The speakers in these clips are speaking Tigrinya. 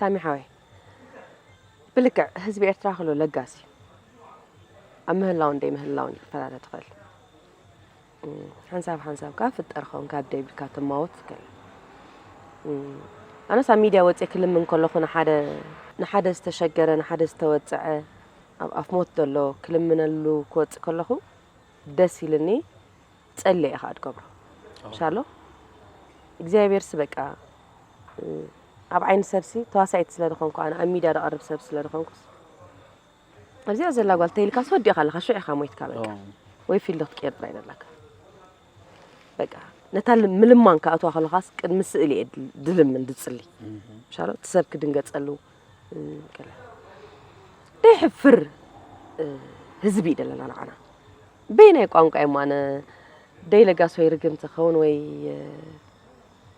ታሚ ሓወይ፣ ብልክዕ ህዝቢ ኤርትራ ክሎ ለጋሲ ኣብ ምህላውን ደይ ምህላውን ይፈላለ ትኽእል። ሓንሳብ ሓንሳብ ከኣ ፍጠር ኸውን ካብ ደይብልካ ትማወት ትኽእል። ኣነስ ኣብ ሚድያ ወፅየ ክልምን ከለኹ ንሓደ ንሓደ ዝተሸገረ ንሓደ ዝተወፅዐ ኣብ ኣፍ ሞት ዘሎ ክልምነሉ ክወፅእ ከለኹ ደስ ኢልኒ። ጸልየ ኢኻ ትገብሮ። ሻሎ እግዚኣብሔር ሲ በቃ ኣብ ዓይኒ ሰብሲ ተዋሳኢት ስለ ዝኾንኩ ኣነ ኣብ ሚድያ ዝቐርብ ሰብ ስለ ዝኾንኩስ ኣብዚኣ ዘላ ጓል ተይልካ ወዲእኻ ኣለኻ ሽዑ ኢኻ ሞይትካ በቃ ወይ ፊልድ ክትቀይር ጥራይ ዘለካ በቃ ነታ ምልማን ከኣትዋ ከለኻስ ቅድሚ ስእሊ እየ ድልምን ድጽሊ ሻሎ እቲ ሰብ ክድንገጸሉ ገለ ደይሕፍር ህዝቢ እዩ ደለና ንዓና በየናይ ቋንቋ እየ ኣነ ደይ ለጋስ ወይ ርግምቲ ክኸውን ወይ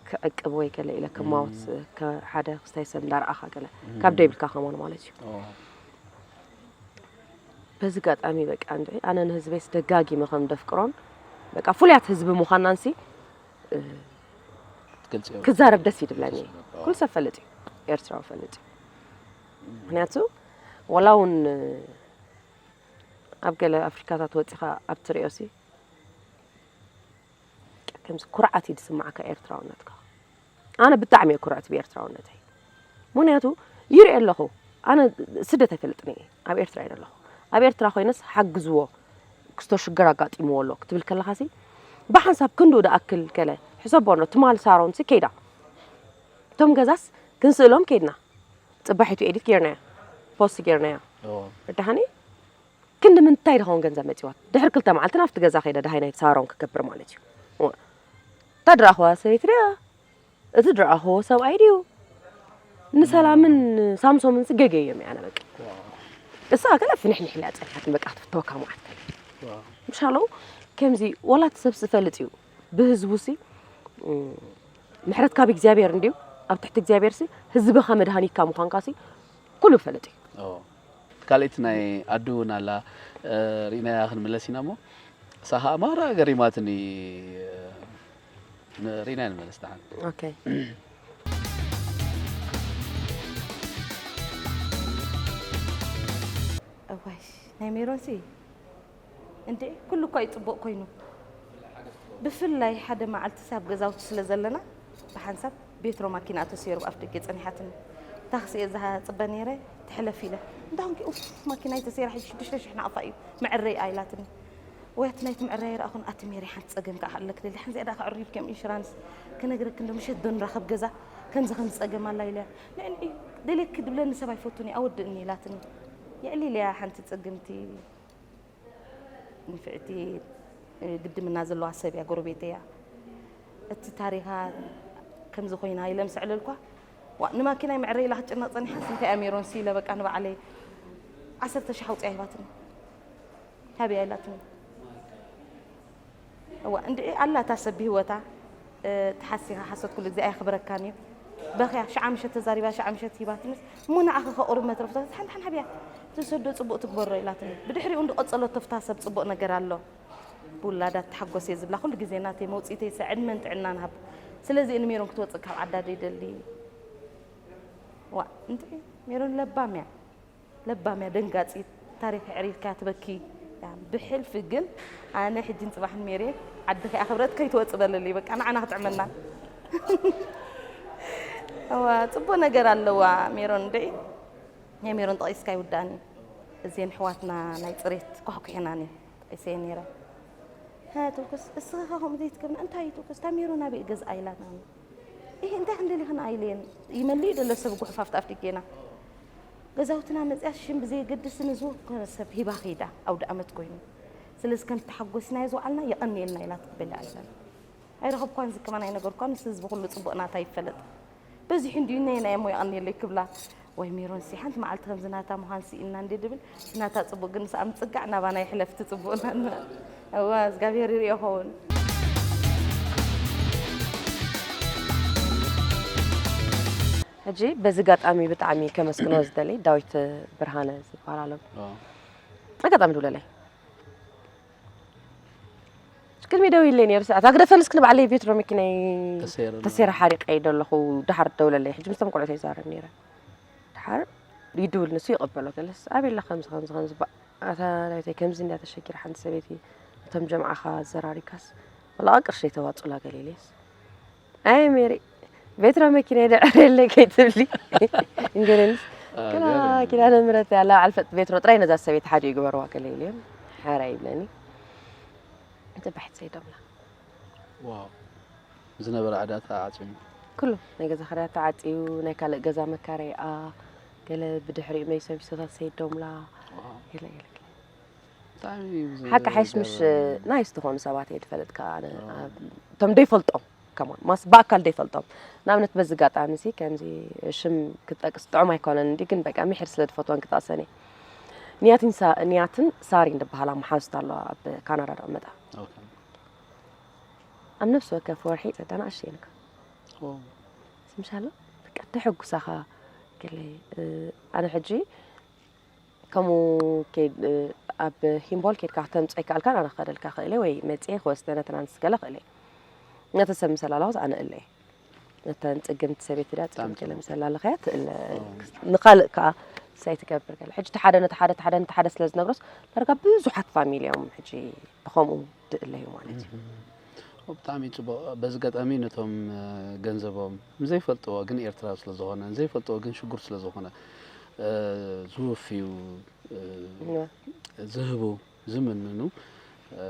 ክዕቅብ ወይ ገለ ኢለ ክማወት ሓደ ክስታይ ሰብ እንዳረኣኻ ገለ ካብ ደይብልካ ከማን ማለት እዩ በዚ ጋጣሚ በቃ እንድዒ ኣነ ንህዝበይስ ደጋጊመ ከም ደፍቅሮን በቃ ፍሉያት ህዝቢ ምዃናንሲ ክዛረብ ደስ ይድብለኒ ኩሉ ሰብ ፈልጥ እዩ ኤርትራዊ ፈልጥ እዩ ምክንያቱ ወላ እውን ኣብ ገለ ኣፍሪካታት ወፂኻ ኣብ ትሪኦ ሲ ከምዚ ኩርዓት እዩ ዝስማዓካ ኤርትራውነትካ ኣነ ብጣዕሚ እየ ኩርዕት ብኤርትራውነተይ ምክንያቱ ይርኢ ኣለኹ ኣነ ስደት ኣይፈልጥን እየ ኣብ ኤርትራ እየ ኣለኹ ኣብ ኤርትራ ኮይነስ ሓግዝዎ ክስቶ ሽግር ኣጋጢምዎ ኣሎ ክትብል ከለኻሲ ብሓንሳብ ክንድኡ ደኣክል ከለ ሕሰቦ ኣሎ ትማል ሳሮንሲ ከይዳ እቶም ገዛስ ክንስእሎም ከይድና ጽባሒቱ ኤዲት ጌርናያ ፖስት ጌርናያ ርዳሃኒ ክንዲ ምንታይ ድኸውን ገንዘብ መፂዋ ድሕሪ ክልተ መዓልቲ ናብቲ ገዛ ከይደ ደሃይ ናይ ሳሮን ክገብር ማለት እዩ እታ ድረኣኽዋ ሰበይቲ ድያ እቲ ድረኣኽዎ ሰብኣይ ድዩ ንሰላምን ሳምሶምን ስገገ እዮም ያነ በቂ እሳ ገለ ፍንሕንሕ ኢላ ፀኒሓት በቃ ክትፍተወካ መዓት ከለ ምሻለው ከምዚ ወላ እቲ ሰብ ዝፈልጥ እዩ ብህዝቡ ሲ ምሕረት ካብ እግዚኣብሔር እንድዩ ኣብ ትሕቲ እግዚኣብሔር ሲ ህዝብኻ መድሃኒትካ ምዃንካ ሲ ኩሉ ይፈልጥ እዩ ካልእቲ ናይ ኣዱ እውን ኣላ ርኢናያ ክንምለስ ኢና እሞ እሳ ከዓ ማራ ገሪማትኒ ርኢናያ ንመለስ ደሓን እዋይ ናይ ሜሮንሲ እንዴ ኩሉ እኳ ይፅቡቅ ኮይኑ ብፍላይ ሓደ መዓልቲ ሳብ ገዛውቲ ስለ ዘለና ብሓንሳብ ቤትሮ ማኪና ተሰይሩ ኣፍ ደገ ጸኒሓትኒ። ታክሲ እየ ዝሃ ጽበ ነይረ ትሕለፍ ኢለ። እንዳ ኮንኪ ኡፍ ማኪናይ ተሰይራ ሕጂ ሽዱሽተ ሽሕ ናቕፋ እዩ መዕረይ እያ ኢላትኒ። ወይ ኣቲ ናይቲ መዕረይ ኣይረኣኹን ኣቲ ሜሪ ሓንቲ ጸገም ከኣ ኣለክ ደሊ ሓንዚኣ ደኣ ከዕርዩልኪ እዮም ኢንሹራንስ ክነግረክ እንዶ ምሸት ዶ ንራኸብ ገዛ ከምዚ ከምዚ ጸገም ኣላ ኢለያ። ንዕንዒ ደልየኪ ድብለኒ ሰብ ኣይፈቱን እዩ ኣወድእኒ ኢላትኒ። የዕሊለያ ሓንቲ ጽግምቲ ንፍዕቲ ግድምና ዘለዋ ሰብ እያ ጎረቤተይ እያ እቲ ታሪኻ ከምዚ ኮይና ኢለ ምስ ኣዕለልኳ ዋ ንማኪናይ መዕረ ኢላ ክትጭነቕ ጸኒሓስ እንታይ እያ ሜሮንሲ ኢለ በቃ ንባዕለይ ዓሰርተ ሽሕ ኣውፅያ ሂባትኒ ሃብያ ኢላትኒ እዋ እንድዒ ኣላ እታ ሰብ ብህይወታ ተሓሲኻ ሓሶት ኩሉ ግዜ ኣየኽብረካን እዩ በኽያ ሽዓ ምሸት ተዛሪባ ሽዓ ምሸት ሂባትንስ እሞ ንዓኺ ከ ቁሩብ መትረፍታት ሓንሓን ሃብያ ትሰዶ ጽቡቕ ትግበሮ ኢላትኒ ብድሕሪኡ እንድቐጸለቶ ፍታ ሰብ ጽቡቕ ነገር ኣሎ ብውላዳ ትሓጎስ እየ ዝብላ ኩሉ ግዜ ናተይ መውጽኢተይ ሰ ዕድመን ጥዕናን ሃብ ስለዚ ንሜሮን ክትወጽእ ካብ ዓዳ ደይደሊ ዋ እንድዒ ሜሮን ለባም እያ ለባም እያ ደንጋጺት ታሪኽ ኣዕሪርካ ትበኪ ብሕልፊ ግን ኣነ ሕጂን ጽባሕን ሜሬ ዓድኺ ኣኽብረት ከይትወጽእ በለለይ በቃ ንዓና ክጥዕመና እዋ ጽቡቅ ነገር ኣለዋ ሜሮን እንድዒ ናይ ሜሮን ጠቂስካ ይውዳእኒ እዜን ኣሕዋትና ናይ ጽሬት ኳሕኩሒናኒ ጠቂሰየ ነይረ ሃ ትውክስ እስኺ ከ ከምኡ ዘይትገብና እንታይ እዩ ትውክስ እታ ሜሮን ኣበይ ገዝኣ ኢላትናኒ ኢሂ እንታይ ክንደሊ ከነኣ ኢለየን ይመልእ ዩ ደሎ ሰብ ጉሕፍ ኣብቲ ኣፍደጌና ገዛውትና መፅያ ሽም ብዘየገድስ ንዝወከረ ሰብ ሂባ ከይዳ ኣውደ ኣመት ኮይኑ ስለዚ ከምቲ ተሓጎስናዮ ዝወዓልና የቐንየልና ኢላ ትበልዕ ኣይበል ኣይረኸብኳን እዚ ከማን ኣይነገርኳን ምስ ህዝቢ ኩሉ ፅቡቕ ናታ ይፈለጥ በዚሑ እንድዩ ነየ ናይ እሞ የቐንየለይ ክብላ ወይ ሜሮንሲ ሓንቲ መዓልቲ ከምዚ ናታ ምዃን ስኢንና እንዴ ድብል እቲ ናታ ጽቡቅ ግን ምስ ኣምጽጋዕ ናባና ይሕለፍ እቲ ጽቡቅና እዋ እግዚኣብሔር ይርእዮ ኸውን ሕጂ በዚ ጋጣሚ ብጣዕሚ ከመስግኖ ዝደሊ ዳዊት ብርሃነ ዝበሃል ኣሎ ኣጋጣሚ ድውለለይ ቅድሚ ደው ኢለይ ነይሩ ሰዓት ኣግደፈን እስኪ ንባዕለይ ቤት ዶ መኪናይ ተሰይረ ሓሪቀ ይደ ኣለኹ ድሓር ደውለለይ ሕጂ ምስቶም ቆልዑት ይዛረብ ነይረ ሓር ይድውል፣ ንሱ ይቕበሎ። ገለስ ኣቤላ ከምዚ ከምዚ ከምዚ ባ-፣ ኣታ ናይተይ ከምዚ እንድያ ተሸጊራ ሓንቲ ሰበይቲ፣ እቶም ጀምዓኻ ዘራሪካስ ወላኣ ቅርሺ ተዋጹላ ገለ ኢለስ። ኣይ ሜሪ፣ ቤትሮ መኪና ይድዕር የለ ከይትብሊ። እንገለንስ፣ ክላ ኪዳነ ምሕረት ያላ ዓልፈጥ ቤትሮ ጥራይ ነዛ ሰበይቲ ሓደ ይግበርዋ ገለ ኢልዮም። ሓራ ይብለኒ። ጽባሒት ሰይዶምላ። ዋው። ዝነበረ ዕዳ ተዓጽዩ። ኩሉ ናይ ገዛ ክራይ ተዓጽዩ፣ ናይ ካልእ ገዛ መካረይኣ፣ ገለ ብድሕሪኡ መይሶም ቢሶታት ሰይዶምላ። ዋው። ገለ ገለ። ገለ። ብጣዕሚ እዩ ሓቂ ሓይሽ ምሽ ናይስ ዝኾኑ ሰባት እየ ዝፈልጥ ከኣ ኣነ። ኣብ-፣ እቶም ደይፈልጦም፣ ከማን፣ ማስ ብኣካል ደይፈልጦም። ንኣብነት በዚ ኣጋጣሚ እዚ ከምዚ ሽም ክጠቅስ ጥዑም ኣይኮነን እንዲ፣ ግን በቃ ምሒር ስለ ዝፈትወን ክጠቅሰን እየ። ንያትን ሳ-፣ ንያትን ሳሪን ዝበሃላ መሓዙት ኣለዋ ኣብ ካናዳ ዝቕመጣ። ኦኬ። ኣብ ነፍሲ ወከፍ ወርሒ ጸዳና ኣሸየንካ። ኦ፣ ስምሻሎ በቃ ተሐጉሳኻ ገለ፣ እ፣ ኣነ ሕጂ ከምኡ ከይድ-፣ እ፣ ኣብ ሂምቦል ከይድካ ክተምጽኦ ይከኣልካን ኣነ ክኸደልካ ክእል እየ ወይ መጽኤ ክወስደነ ትራንስ ገለ ክእል እየ። ነቲ ሰብ ምሰላላኹስ ኣነ እለ እየ። ነተን ጽግምቲ ሰበይቲ ድያ ጽግምቲ ገለ ምሰላለኸያ ትእለ። ንኻልእ ከኣ ሳይ ትገብር ገለ። ሕጂ እቲ ሓደ ነቲ ሓደ፣ እቲ ሓደ ነቲ ሓደ ስለ ዝነግሮስ ዳርጋ ብዙሓት ፋሚሊ እዮም ሕጂ ብኸምኡ ድእለዩ ማለት እዩ። ብጣዕሚ ጽቡቕ። በዚ ኣጋጣሚ ነቶም፣ እ፣ ገንዘቦም ንዘይፈልጥዎ ግን ኤርትራዊ ስለ ዝኾነ፣ ንዘይፈልጥዎ ግን ሽጉር ስለ ዝኾነ፣ እ፣ ዝውፍዩ፣ እ፣ እወ። ዝህቡ፣ ዝምንኑ፣ እ፣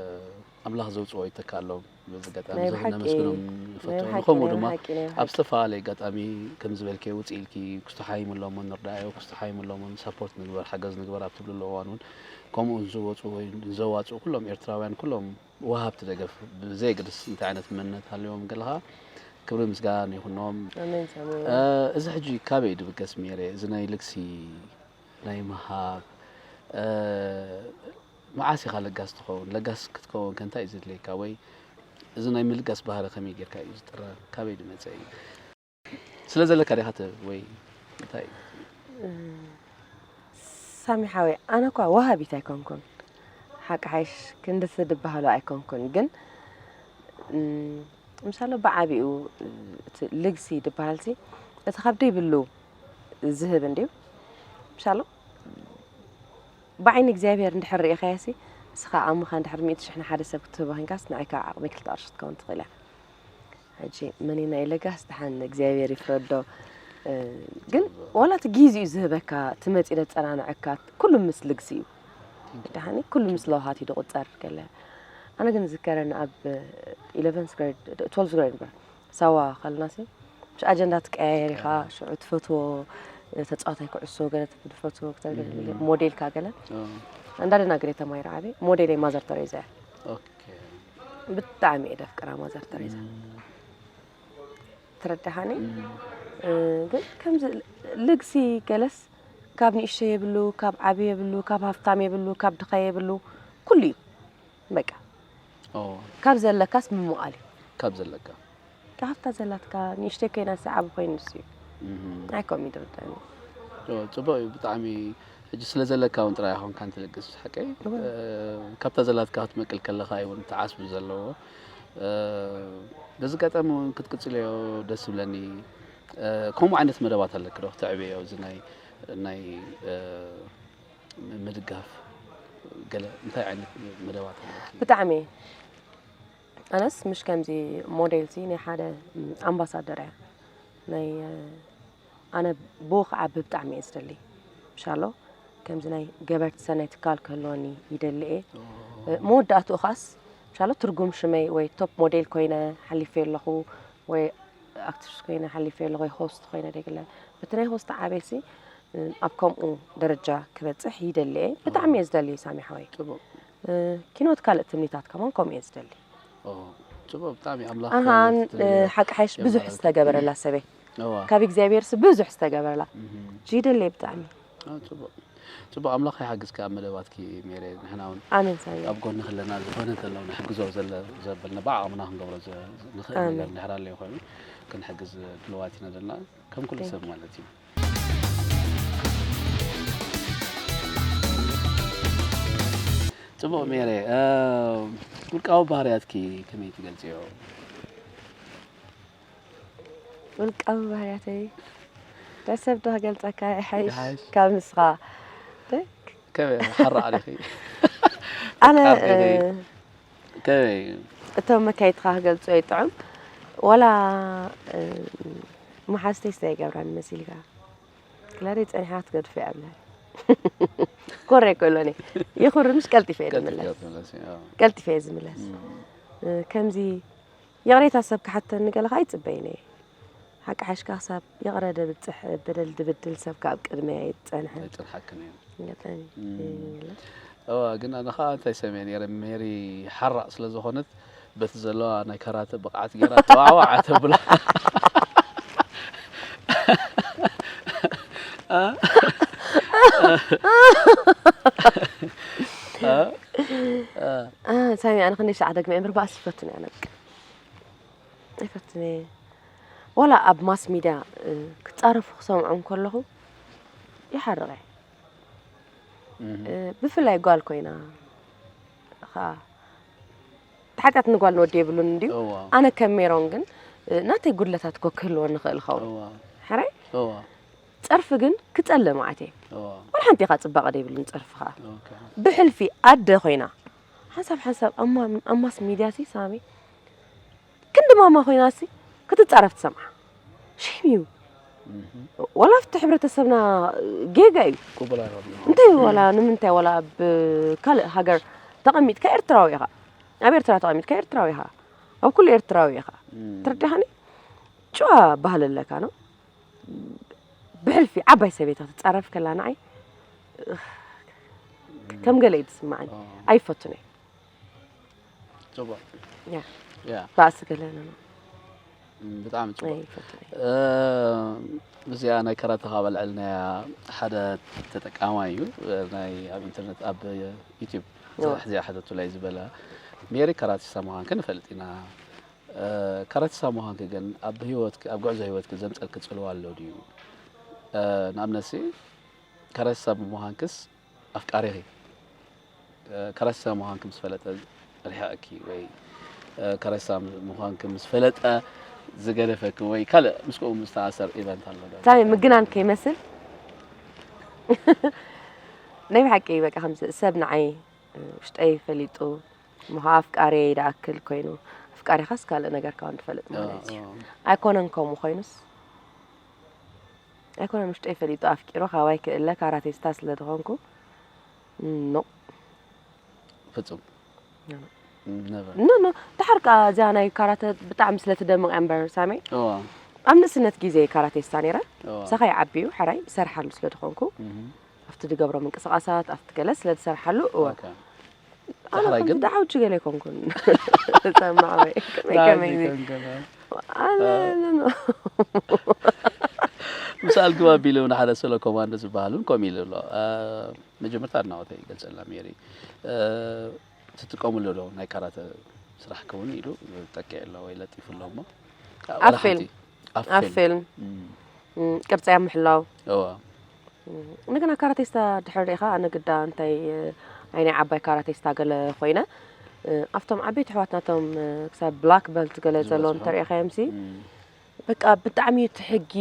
ኣምላኽ ዘውጽኦ ይተካሎም። በዚ ኣጋጣሚ ናይ እዚ ብሓቂ፣ ነመስግኖም ንፈቱ። ናይ ብሓቂ፣ ንኸምኡ ናይ ድማ ብሓቂ፣ ናይ ኣብ ብሓቂ። ዝተፈላለየ ኣጋጣሚ ከም ዝበልክዮ ውጽእ ኢልኪ፣ ክስቱሓይምሎምን ንርዳእዮ፣ ክስቱሓይምሎምን ሳፖርት ንግበር፣ ሓገዝ ንግበር ኣብ ትብልሉ እዋን እውን ከምኡ ንዝወጹ ወይ ንዘዋጽኡ ኩሎም ኤርትራውያን ኩሎም ወሃብቲ ደገፍ ብዘየገድስ እንታይ ዓይነት መንነት ሃልዮም ገለኻ ክብሪ ምስጋና ይኹኖም። ኣሜን ሳሚ። እ፣ እዚ ሕጂ ካበይ ድብገስ ሜሬ? እዚ ናይ ልግሲ ናይ ምሃብ፣ እ፣ መዓስ ኢኻ ለጋስ ትኸውን? ለጋስ ክትከውን ከ እንታይ እዩ ዘድልየካ? ወይ እዚ ናይ ምልጋስ ባህሪ ከመይ ጌርካ እዩ ዝጥረ? ካበይ ድመጸ እዩ? ስለ ዘለካ ዲኻ ትህብ ወይ እንታይ? ሳሚ ሓወይ፣ ኣነ እኳ ወሃቢት ኣይኮንኩን። ሓቂ ሓይሽ ክንድቲ ድበሃሉ ኣይኮንኩን። ግን፣ እም፣ ምሳሌ ብዓቢኡ እቲ ልግሲ ድበሃልሲ እቲ ካብ ደይብሉ ዝህብ እንድዩ። ምሳሌ ብዓይኒ እግዚኣብሔር እንድሕር ርኢኻዮሲ፣ ንስኻ ዓቕምኻ እንድሕር ሚእቲ ሽሕ ንሓደ ሰብ ክትህቦ ዄንካስ፣ ንዓይ ካብ ዓቕመይ ክልተ ቅርሺ ክትከውን ትኽእል እያ። ሕጂ መኒና ኢለጋስ ደሓን እግዚኣብሔር ይፍረዶ። እ፣ ግን ዋላ እቲ ግዜኡ ዝህበካ፣ እቲ መጺኡ ዘጸናንዐካ፣ ኩሉ ምስ ልግሲ እዩ። ደሓኒ ኩሉ ምስ ለውሃት እዩ ዝቑጸር ገለ። ኣነ ግን ዝከረኒ ኣብ ኢለቨንስ ግሬድ፣ ትወልቭ ግሬድ እምበር፣ ሳዋ ከለናሲ፣ ምሽ ኣጀንዳ ትቀያየር ኢኻ፣ ሽዑ ትፈትዎ ተጻዋታይ ኩዕሶ ገለ ትፈትዎ፣ ክተገለ ሞዴልካ ገለ። ኣዎ። እንዳደና ግሬ ተማሂረ ዓብየ፣ ሞዴለይ ማዘር ተሬዛ እያ። ኦኬ። ብጣዕሚ እየ ደፍቅራ ማዘር ተሬዛ። እም። ትረዳሃኒ? እም። እ፣ ግን ከምዚ ልግሲ ገለስ ካብ ንእሽተይ የብሉ፣ ካብ ዓቢ የብሉ፣ ካብ ሃፍታም የብሉ፣ ካብ ድኻ የብሉ፣ ኩሉ እዩ። በቃ። ኦ። ካብ ዘለካስ ምምቓል እዩ። ካብ ዘለካ። ካብታ ዘላትካ ንእሽተይ ኮይና ዓቢ ኮይኑ ንሱ እዩ። እም። ኣይ ከምኡ ይድርዳኒ። ኦ፣ ጽቡቕ እዩ ብጣዕሚ። ሕጂ ስለ ዘለካ እውን ጥራይ ኣይኮንካን ትልግስ፣ ሓቀይ? እወ። እ፣ ካብታ ዘላትካ ክትመቅል ከለኻ እዩ እውን ተዓስቢ ዘለዎ። እ፣ በዚ ኣጋጣሚ እውን ክትቅጽልዮ ደስ ዝብለኒ፣ እ፣ ከምኡ ዓይነት መደባት ኣለኪ ዶ? ክተዕብዮ፣ እዚ ናይ፣ ናይ፣ እ፣ ምድጋፍ ገለ እንታይ ዓይነት መደባት ኣለኪ? ብጣዕሚ። ኣነስ ምሽ ከምዚ ሞዴልሲ ናይ ሓደ ኣምባሳደር እያ። ናይ፣ ኣነ ብኡ ክዓቢ ብጣዕሚ እየ ዝደሊ። ምሻሎ ከምዚ ናይ ገበርቲ ሰናይ ትካል ክህልወኒ ይደሊ እየ። ኦ። መወዳእትኡ ኻስ ምሻሎ ትርጉም ሽመይ ወይ ቶፕ ሞዴል ኮይነ ሓሊፈ ኣለኹ ወይ ኣክትርስ ኮይነ ሓሊፈ ኣለኹ ወይ ሆስት ኮይነ ደግለ። በቲ ናይ ሆስት ዓቤሲ ኣብ ከምኡ ደረጃ ክበጽሕ ይደሊ እየ። ብጣዕሚ እየ ዝደሊ ሳሚ ሓወይ። ጽቡቕ። እ፣ ኪኖት ካልእ ትምኒታት ከማን ከምኡ እየ ዝደሊ። ኦ፣ ጽቡቕ፣ ብጣዕሚ ኣምላኽ ኣሃን፣ ክትብል እ፣ ሓቂ ሓይሽ ብዙሕ የማረክ። ዝተገበረላ ሰበይ። እዋ። ካብ እግዚኣብሔርስ ብዙሕ ዝተገበረላ። እም። ይደሊ ብጣዕሚ። ኦ፣ ጽቡቕ። ጽቡቕ፣ ኣምላኽ ይሓግዝኪ ኣብ መደባትኪ ሜሬ። ንሕና እውን ኣሜን ሳሚ። ኣብ ጎንኺ ኣለና፣ ዝኾነ እንተሎ ንሕግዞ ዘለ-፣ ዘበልና ብዓቕምና ክንገብሮ ዘ-፣ ንኽእል ኣሜን። ነገር እንድሕር ኣለዩ ኮይኑ ክንሕግዝ ድልዋት ኢና ዘለና፣ ከም ኩሉ Thank ሰብ you። ማለት እዩ። ጽቡቕ ሜሬ፣ እ፣ ውልቃዊ ባህርያትኪ ከመይ ትገልጽዮ? ውልቃዊ ባህርያተይ፣ ሰብ ዶ ክገልጸካ ይሓይሽ ይሓይሽ። ካብ ንስኻ? ከመይ ሓራ ኣሊኺ ኣነ ኣርዲኺ። እ፣ ከመይ እቶም መካይድካ ክገልጾ ይጥዑም። ወላ እ፣ መሓዝተይ ስታይ ገብራን መሲልካ ክላደይ ጸኒሓ ክትገድፎ እያ ብላ። ኮረ ይኮሎኒ ይኹርምሽ ቀልጢፈ እየ ዝምለስ። ቀልጢፈ እየ ዝምለስ። እ፣ ከምዚ ይቕሬታ ሰብ ክሓተኒ ገለ ከዓ ኣይጽበይን እየ። ሓቂ ሓሽካ ክሳብ ይቕረ ደብጽሕ በደል ድብድል ሰብ ካብ ቅድመይ ኣይጸንሐን። ኣይጸንሓክን እዩ። ገጠሚ እም። ይብለ። እዋ ግን ኣነ ከዓ እንታይ ሰምየ ነይረ ሜሪ ሓራቕ ስለ ዝኾነት በቲ ዘለዋ ናይ ካራተ ብቕዓት ገይራ ተዋዕዋዓ ተብላ። ሳሚ ኣነ ክንደይ ሰዓት ደግመ እምበር ባእሲ ይፈትን እያ ነብቅ ኣይፈትን እየ። ዋላ ኣብ ማስ ሚድያ እ፣ ክጻረፉ ክሰምዖም ከለኹ ይሓርቕ እየ። እ፣ ብፍላይ ጓል ኮይና ኸዓ ሓጢኣት ንጓል ንወዲ የብሉን እንድዩ። እዋ ኣነ ከም ሜሮን ግን እ፣ ናተይ ጉድለታት ኮ ክህልወኒ ይኽእል ይኸውን። እዋ ሕራይ እዋ ጸርፊ ግን ክጸለ መዓት እየ። እዋ ዋላ ሓንቲ ኢኻ ጽባቐ ደይብሉን ጸርፍኻ። ኦኬ ብሕልፊ ኣደ ኮይና ሓንሳብ ሓንሳብ ኣብ ማ- ኣብ ማስ ሚድያ ሲ ሳሚ ክንዲ ማማ ኮይና ሲ ክትጻረፍ ትሰምዓ። ሼም እዩ። ዋላ ኣብቲ ሕብረተሰብና ጌጋ እዩ። ቅቡል ኣይኮነን። እንታይ ዋላ ንምንታይ ዋላ ኣብ ካልእ ሃገር ተቐሚጥካ ኤርትራዊ ኢኻ። ኣብ ኤርትራ ተቐሚጥካ ኤርትራዊ ኢኻ። ኣብ ኩሉ ኤርትራዊ ኢኻ። ትርዳሃኒ? ጭዋ ባህሊ ኣለካ ነው። ብሕልፊ ዓባይ ሰበይቲ ክትጻረፍ ከላ ንዓይ ከም ገለ እዩ ዝስምዓኒ። ኣይፈቱን እየ። ጽቡቕ ያ ያ ባእሲ ገለ ነው። ም፣ ብጣዕሚ ጽቡቕ ኣይፈቱን እየ። እ፣ እዚኣ ናይ ካራተ ካብ ኣልዕልናያ ሓደ ተጠቃማይ እዩ። እ፣ ናይ ኣብ ኢንተርነት ኣብ ዩቲዩብ እዋ። እዚኣ ሕተቱለይ ዝበለ ሜሪ ካራቲስታ ምዃንኪ ንፈልጥ ኢና። እ፣ ካራቲስታ ምዃንኪ ግን ኣብ ህይወትኪ ኣብ ጉዕዞ ህይወትኪ ዘምጸልኪ ጽልዋ ኣሎ ድዩ? እ፣ ንኣብነትሲ ካራቲስታ ብምዃንክስ ኣፍቃሪኺ እ፣ ካራቲስታ ምዃንኪ ምስ ፈለጠ ርሒቐኪ ወይ እ፣ ካራቲስታ ምዃንኪ ምስ ፈለጠ ዝገደፈኪ ወይ ካልእ ምስኡ ዝተኣሰር ኢቨንት ኣሎ ዶ? ሳሚ ምግናን ከይመስል ናይ ብሓቂ በቃ ከምዚ ሰብ ንዓይ ውሽጠይ ፈሊጡ ምዃ ኣፍቃሪየይ ደኣክል ኮይኑ ኣፍቃሪኻስ ካልእ ነገር ካብ ትፈልጥ ማለት እዩ። ኣይኮነን ከምኡ ኮይኑስ ኣይኮነን ውሽጠይ ፈሊጡ ኣፍቂሩ ካባይ ክእለ ካራቴስታ ስለ ዝኾንኩ ኖ ፍጹም ኖ፣ ኖ። ነቨር ኖ ኖ ድሓር ከኣ እዚኣ ናይ ካራተ ብጣዕሚ ስለ ትደምቕ እያ እምበር ሳሚ እዋ ኣብ ንእስነት ግዜ ካራቴስታ ነይረ እዋ ሰኸይ ዓቢዩ ሕራይ ይሰርሓሉ ስለ ዝኾንኩ እህ ኣብቲ ዝገብሮ ምንቅስቓሳት ኣብቲ ገለ ስለ ዝሰርሓሉ እወ ኦኬ ኣነ ዳሕራይ ከምዚ ግን ደዓውጂ ገለ ኣይኮንኩን ሰማዕወይ ከመይ ከመይ ዳሓር እዚ ከንከና ኣነ ኖ ኖ ምስ ኣልግባ ኣቢሉ እውን ሓደ ስለ ኮማንዶ ዝበሃል እውን ከምኡ ኢሉ ኣሎ። እ፣ መጀመርታ ኣድናቖተይ ይገልጸልና ሜሪ። እ፣ ትጥቀምሉ ዶ ናይ ካራተ ስራሕ ክውን ኢሉ ጠቂዑ ኣሎ ወይ ለጢፉ ኣሎ እሞ ኣብ ፊልም። ኣብ ኣብ ፊልም ፊልም እም፣ እም፣ ቅርጺ ኣብ ምሕላው እዋ እንደገና ካራቴስታ ድሕር ሪኢኻ ኣነ ግዳ እንታይ እ፣ ኣይናይ ዓባይ ካራቴስታ ገለ ኮይነ እ፣ ኣብቶም ዓበይቲ ኣሕዋት ናቶም እ፣ ክሳብ ብላክ በልት ገለ ዘለዎም ዝበጽሑ። ተሪኢኻዮም ሲ እም፣ በቃ ብጣዕሚ እዩ እቲ ሕጊ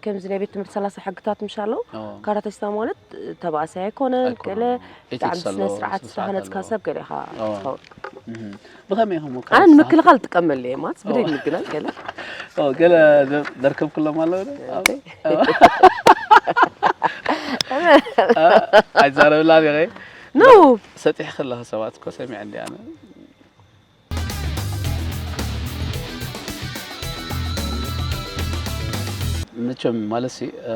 ከምዚ ናይ ቤት ትምህርቲ ሰላሳ ሕግታት ምሽ ኣለዉ እዋ ካራቴስታ ማለት እ፣ ተባእሳይ ኣይኮነን ኣይኮነን። ገለ ብጣዕሚ ኤቲክስ ኣለዎ፣ ስነ ስርዓት ስነ ስርዓት ዝተሃነፅካ ኣለዎ። ሰብ ገለ ኢኻ እዋ ትኸውን እህ፣ ብኸመይ ኢኹም ኣነ ንምክልኻል ትጥቀመሉ እየ ማለት ብደይ ምግናል ገለ ኦ፣ ገለ ደር- ደርክብክሎም ኣለዉ ዶ? ኣብ- እንተይ? ኣ፣ ኣይዛረብላን ኢኸ ኖ ሰጢሕ ከለኻ ሰባት እኮ ሰሚዐ እንዲ ኣነ መቸም ማለት ሲ እ፣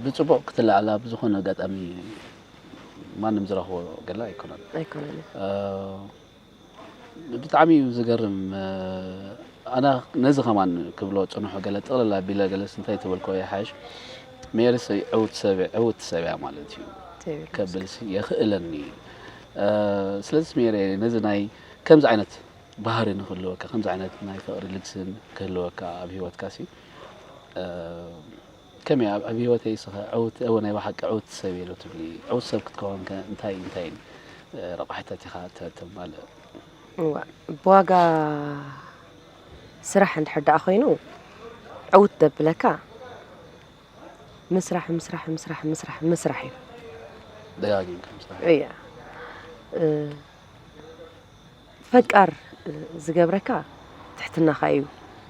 ብፅቡቕ ክትለዓላ ብዝኾነ ኣጋጣሚ ማንም ዝረኽቦ ገለ ኣይኮነን ኣይኮነን እ፣ ብጣዕሚ እዩ ዝገርም እ፣ ኣና ነዚ ከማን ክብሎ ፅንሑ ገለ ጥቕልል ኣቢለ ገለስ እንታይ ተበልኮ ይሓይሽ ሜሪስ ዕውት ሰብ ዕውት ሰብ እያ ማለት እዩ ትብል ከብልሲ የኽእለኒ እ፣ ስለዚ ሜሪ ነዚ ናይ ከምዚ ዓይነት ባህሪ ንክህልወካ ከምዚ ዓይነት ናይ ፍቕሪ ልግስን ክህልወካ ኣብ ሂወትካ ሲ እ፣ ከመይ ኣብ ኣብ ሂወተይ ስኸ ዕውት እወ ናይ ብሓቂ ዕውት ሰብ እየ ዶ ትብሊ ዕውት ሰብ ክትከውን ከ እንታይ እንታይ እ፣ ረቋሒታት ኢኻ ተ- ተማልእ እዋ ብዋጋ ስራሕ እንድሕር ደኣ ኮይኑ ዕውት ደብለካ ምስራሕ ምስራሕ ምስራሕ ምስራሕ ምስራሕ እዩ። ደጋጊምካ ምስራሕ። እያ እ፣ ፈቃር እ፣ ዝገብረካ ትሕትናኻ እዩ።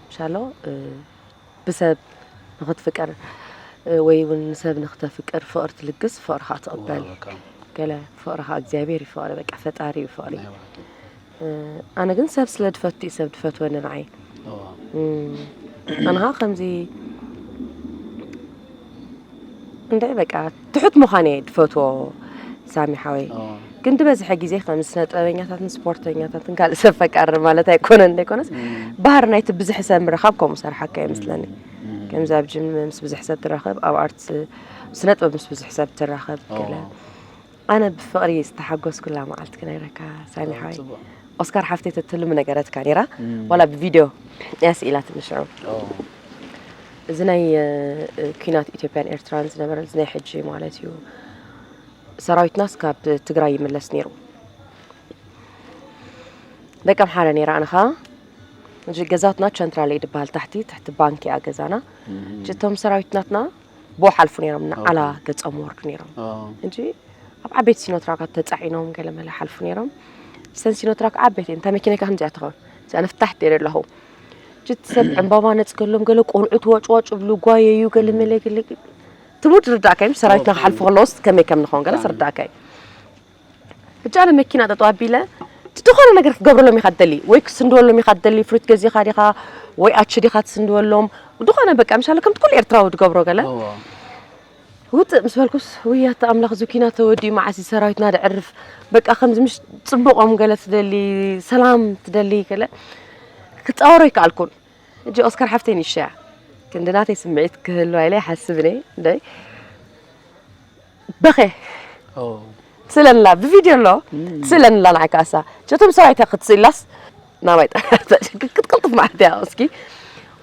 ምሻሎ እ፣ ብሰብ ንኽትፍቀር እ፣ ወይ እውን ንሰብ ንኽተፍቅር ፍቕሪ ትልግስ፣ ፍቕርኻ ትቕበል። ዋው፣ በቃ። ገለ ፍቕርኻ እግዚኣብሔር እዩ ፍቕሪ፣ በቃ ፈጣሪ እዩ ፍቕሪ። ናይ ብሓቂ። እ፣ ኣነ ግን ሰብ ስለ ድፈቱ እዩ ሰብ ድፈትወኒ ንዓይ። እዋ። እም፣ ኣነኻ ከምዚ እንደ በቃ ትሑት ምዃን እየ ድፈትዎ ሳሚ ሓወይ። እዋ። ግን ድበዝሐ ግዜ ከም ስነ ጥበበኛታትን ስፖርተኛታትን ካልእ ሰብ ፈቃሪ ማለት ኣይኮነን እንደ ይኮነስ እም። ባህሪ ናይቲ ብዝሕ ሰብ ምርኻብ ከምኡ ሰርሓካ ይመስለኒ። እም። ከምዚ ኣብ ጅም ምስ ብዙሕ ሰብ ትራኸብ፣ ኣብ ኣርት ስነ ጥበብ ምስ ብዙሕ ሰብ ትራኸብ ገለ። እዋ። ኣነ ብፍቕሪ ዝተሓጎስኩላ መዓልቲ ክነግረካ ሳሚ ሓወይ። ጽቡቕ። ኦስካር ሓፍተይ ተትህሉ ምነገረትካ ነይራ። እም። ዋላ ብቪድዮ እያ ስኢላትኒ ሽዑ። እዋ። እዚ ናይ እ፣ ኲናት ኢትዮጵያን ኤርትራን ዝነበረ እዚ ናይ ሕጂ ማለት እዩ። ሰራዊትናስ ካብ ትግራይ ይምለስ ነይሩ። ደቂ ኣምሓረ ነይራ ኣነ ኸኣ። እዚ ገዛትና ቸንትራል እዩ ዝበሃል ታሕቲ፣ ትሕቲ ባንክ እያ ገዛና። እም። እቶም ሰራዊት ናትና ብኡ ሓልፉ ነይሮም፣ ንዓላ ኦኬ። ገጾም ወርዱ ነይሮም። እዋ። እንጂ ኣብ ዓበይቲ ሲኖትራካት ተጻዒኖም ገለ መለ ሓልፉ ነይሮም። እሰን ሲኖትራክ ዓበይቲ እየን። እታ መኪና ኢካ ከምዚኣ ትኸውን። እዚኣ ንፍታሕ ትርኢ ኣለኹ። እቲ ሰብ ዕምባባ ነጽገሎም፣ ገለ ቆልዑት ዋጭዋጭ ብሉ፣ ጓየዩ፣ ገለ መለ፣ ገለ ትሙድ ርዳእካ እዩ። ሰራዊትና ክሓልፉ ከለውስ ከመይ ከም ንኸውን ገለስ ርዳእካ እዩ። ሕጂ ኣነ መኪና ጠጠው ኣቢለ፣ ዝኾነ ነገር ክትገብረሎም ኢኻ ትደሊ፣ ወይ ክትስንድወሎም ኢኻ ትደሊ፣ ፍሩት ገዚኻ ዲኻ፣ ወይ ኣች ዲኻ ትስንድወሎም፣ ዝኾነ በቃ፣ ምሻለ ከምቲ ኩሉ ኤርትራዊ ትገብሮ ገለ። እዋ። ውጥእ ምስ በልኩስ፣ ውይ ኣታ ኣምላኽ፣ እዚ ኲናት ተወዲኡ መዓስ እዩ ሰራዊትና ደዕርፍ? በቃ ከምዚ ምሽ ጽቡቖም ገለ ትደሊ፣ ሰላም ትደሊ ገለ ክጻወሮ ኣይከኣልኩን። ሕጂ ኦስካር ሓፍተይ ንእሽቶ እያ። ክንዲ ናተይ ስምዒት ክህልዋ ኢለ ይሓስብ እየ። እንደይ በኸ ኦ። ትስእለንላ፣ ብቪድዮ ኣሎ፣ ትስእለንላ ንዓይ ከኣሳ። እቶም ሰራዊት ክትስእላስ ናባይ ክትቅልጥፍ ማለት እያ። እስኪ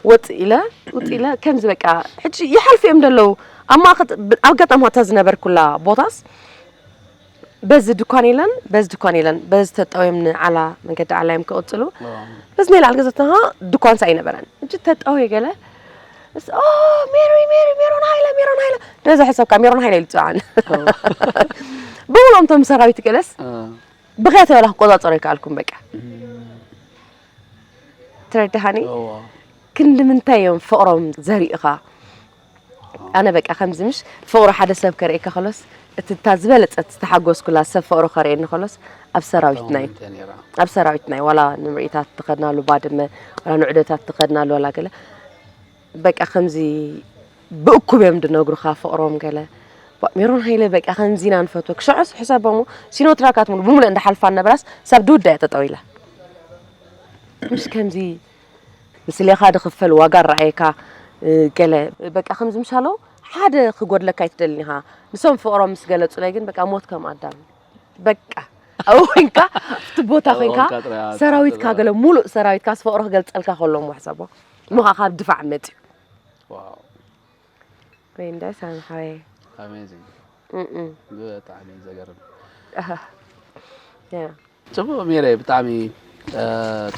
ወጥ ኢለ፣ ውጥ ኢለ፣ ከምዚ በቃ፣ ሕጂ ይሓልፉ እዮም ደለዉ። ኣብ ማእኸል፣ ኣብ ኣጋጣሚ እታ ዝነበርኩላ ቦታስ፣ በዚ ድኳን የለን፣ በዚ ድኳን የለን፣ በዚ ተጠውዮም ንዓላ፣ መንገዲ ዓላ እዮም ክቕጽሉ። እዋ። በዚ ናይ ላዕሊ ገዛትና ድኳንስ ኣይነበረን። ሕጂ ተጠውየ ገለ፣ እስ-፣ ኦ፣ ሜሪ፣ ሜሪ፣ ሜሮን ሃይለ፣ ሜሮን ሃይለ። ነዚ ሕሰብካ፣ ሜሮን ሃይለ ኢሉ ዝጸውዓኒ። ብምሎም እቶም ሰራዊት ገለስ፣ እዋ። ብኸያ ተበላ ክቆጻጸሮ ኣይከኣልኩን በቃ። ትረድሃኒ? እዋ። ክንዲ ምንታይ እዮም ፍቕሮም ዘርእኻ? ኣነ በቃ ከምዚ ምሽ ፍቕሩ ሓደ ሰብ ከርእየካ ከሎስ፣ እቲ እታ ዝበለጸት ዝተሓጎስኩላ ሰብ ፍቕሩ ከርእየኒ ከሎስ፣ ኣብ ሰራዊት ናይ፣ እንታይ ነይራ? ኣብ ሰራዊት ናይ፣ ዋላ ንምርኢታት ትኸድናሉ ባድመ፣ ዋላ ንዑደታት ትኸድናሉ፣ ዋላ ገለ፣ በቃ ከምዚ ብእኩብ እዮም ድነግሩኻ ፍቕሮም ገለ። ባ-፣ ሜሮን ሃይለ በቃ ከምዚ ኢና ንፈትወክ። ሽዑስ ሕሰቦሞ፣ ሲኖትራካት ሙሉ ብምሉእ እንዳሓልፋ ነበራስ፣ ሳብ ድውዳ እያ ጠጠው ኢላ። ምሽ ከምዚ ምስሌኻ ድኽፈል ዋጋ ረኣየካ፣ እ፣ ገለ በቃ ከምዚ ምሻሎ ሓደ ክጎድለካ ኣይትደልን ኢኻ። ንሶም ፍቕሮም ምስ ገለጹለይ ግን በቃ ሞት ከም ኣዳም በቃ ኣብኡ ኮንካ ኣብቲ ቦታ ኣብኡ ኮንካ ኮንካ ጥራይ ሰራዊትካ ጥራይ። ገለ ሙሉእ ሰራዊትካ ፍቕሩ ክገልጸልካ ከሎ እሞ ሕሰቦ እሞ ከዓ ካብ ድፋዕ መጽዩ ዋው። ወይ እንዳ ሳሚ ሓወይ ኣሜዚንግ። እም። ብጣዕሚ ዘገርም። ኣሃ። ያ። ጽቡቕ ሜሬ፣ ብጣዕሚ እ፣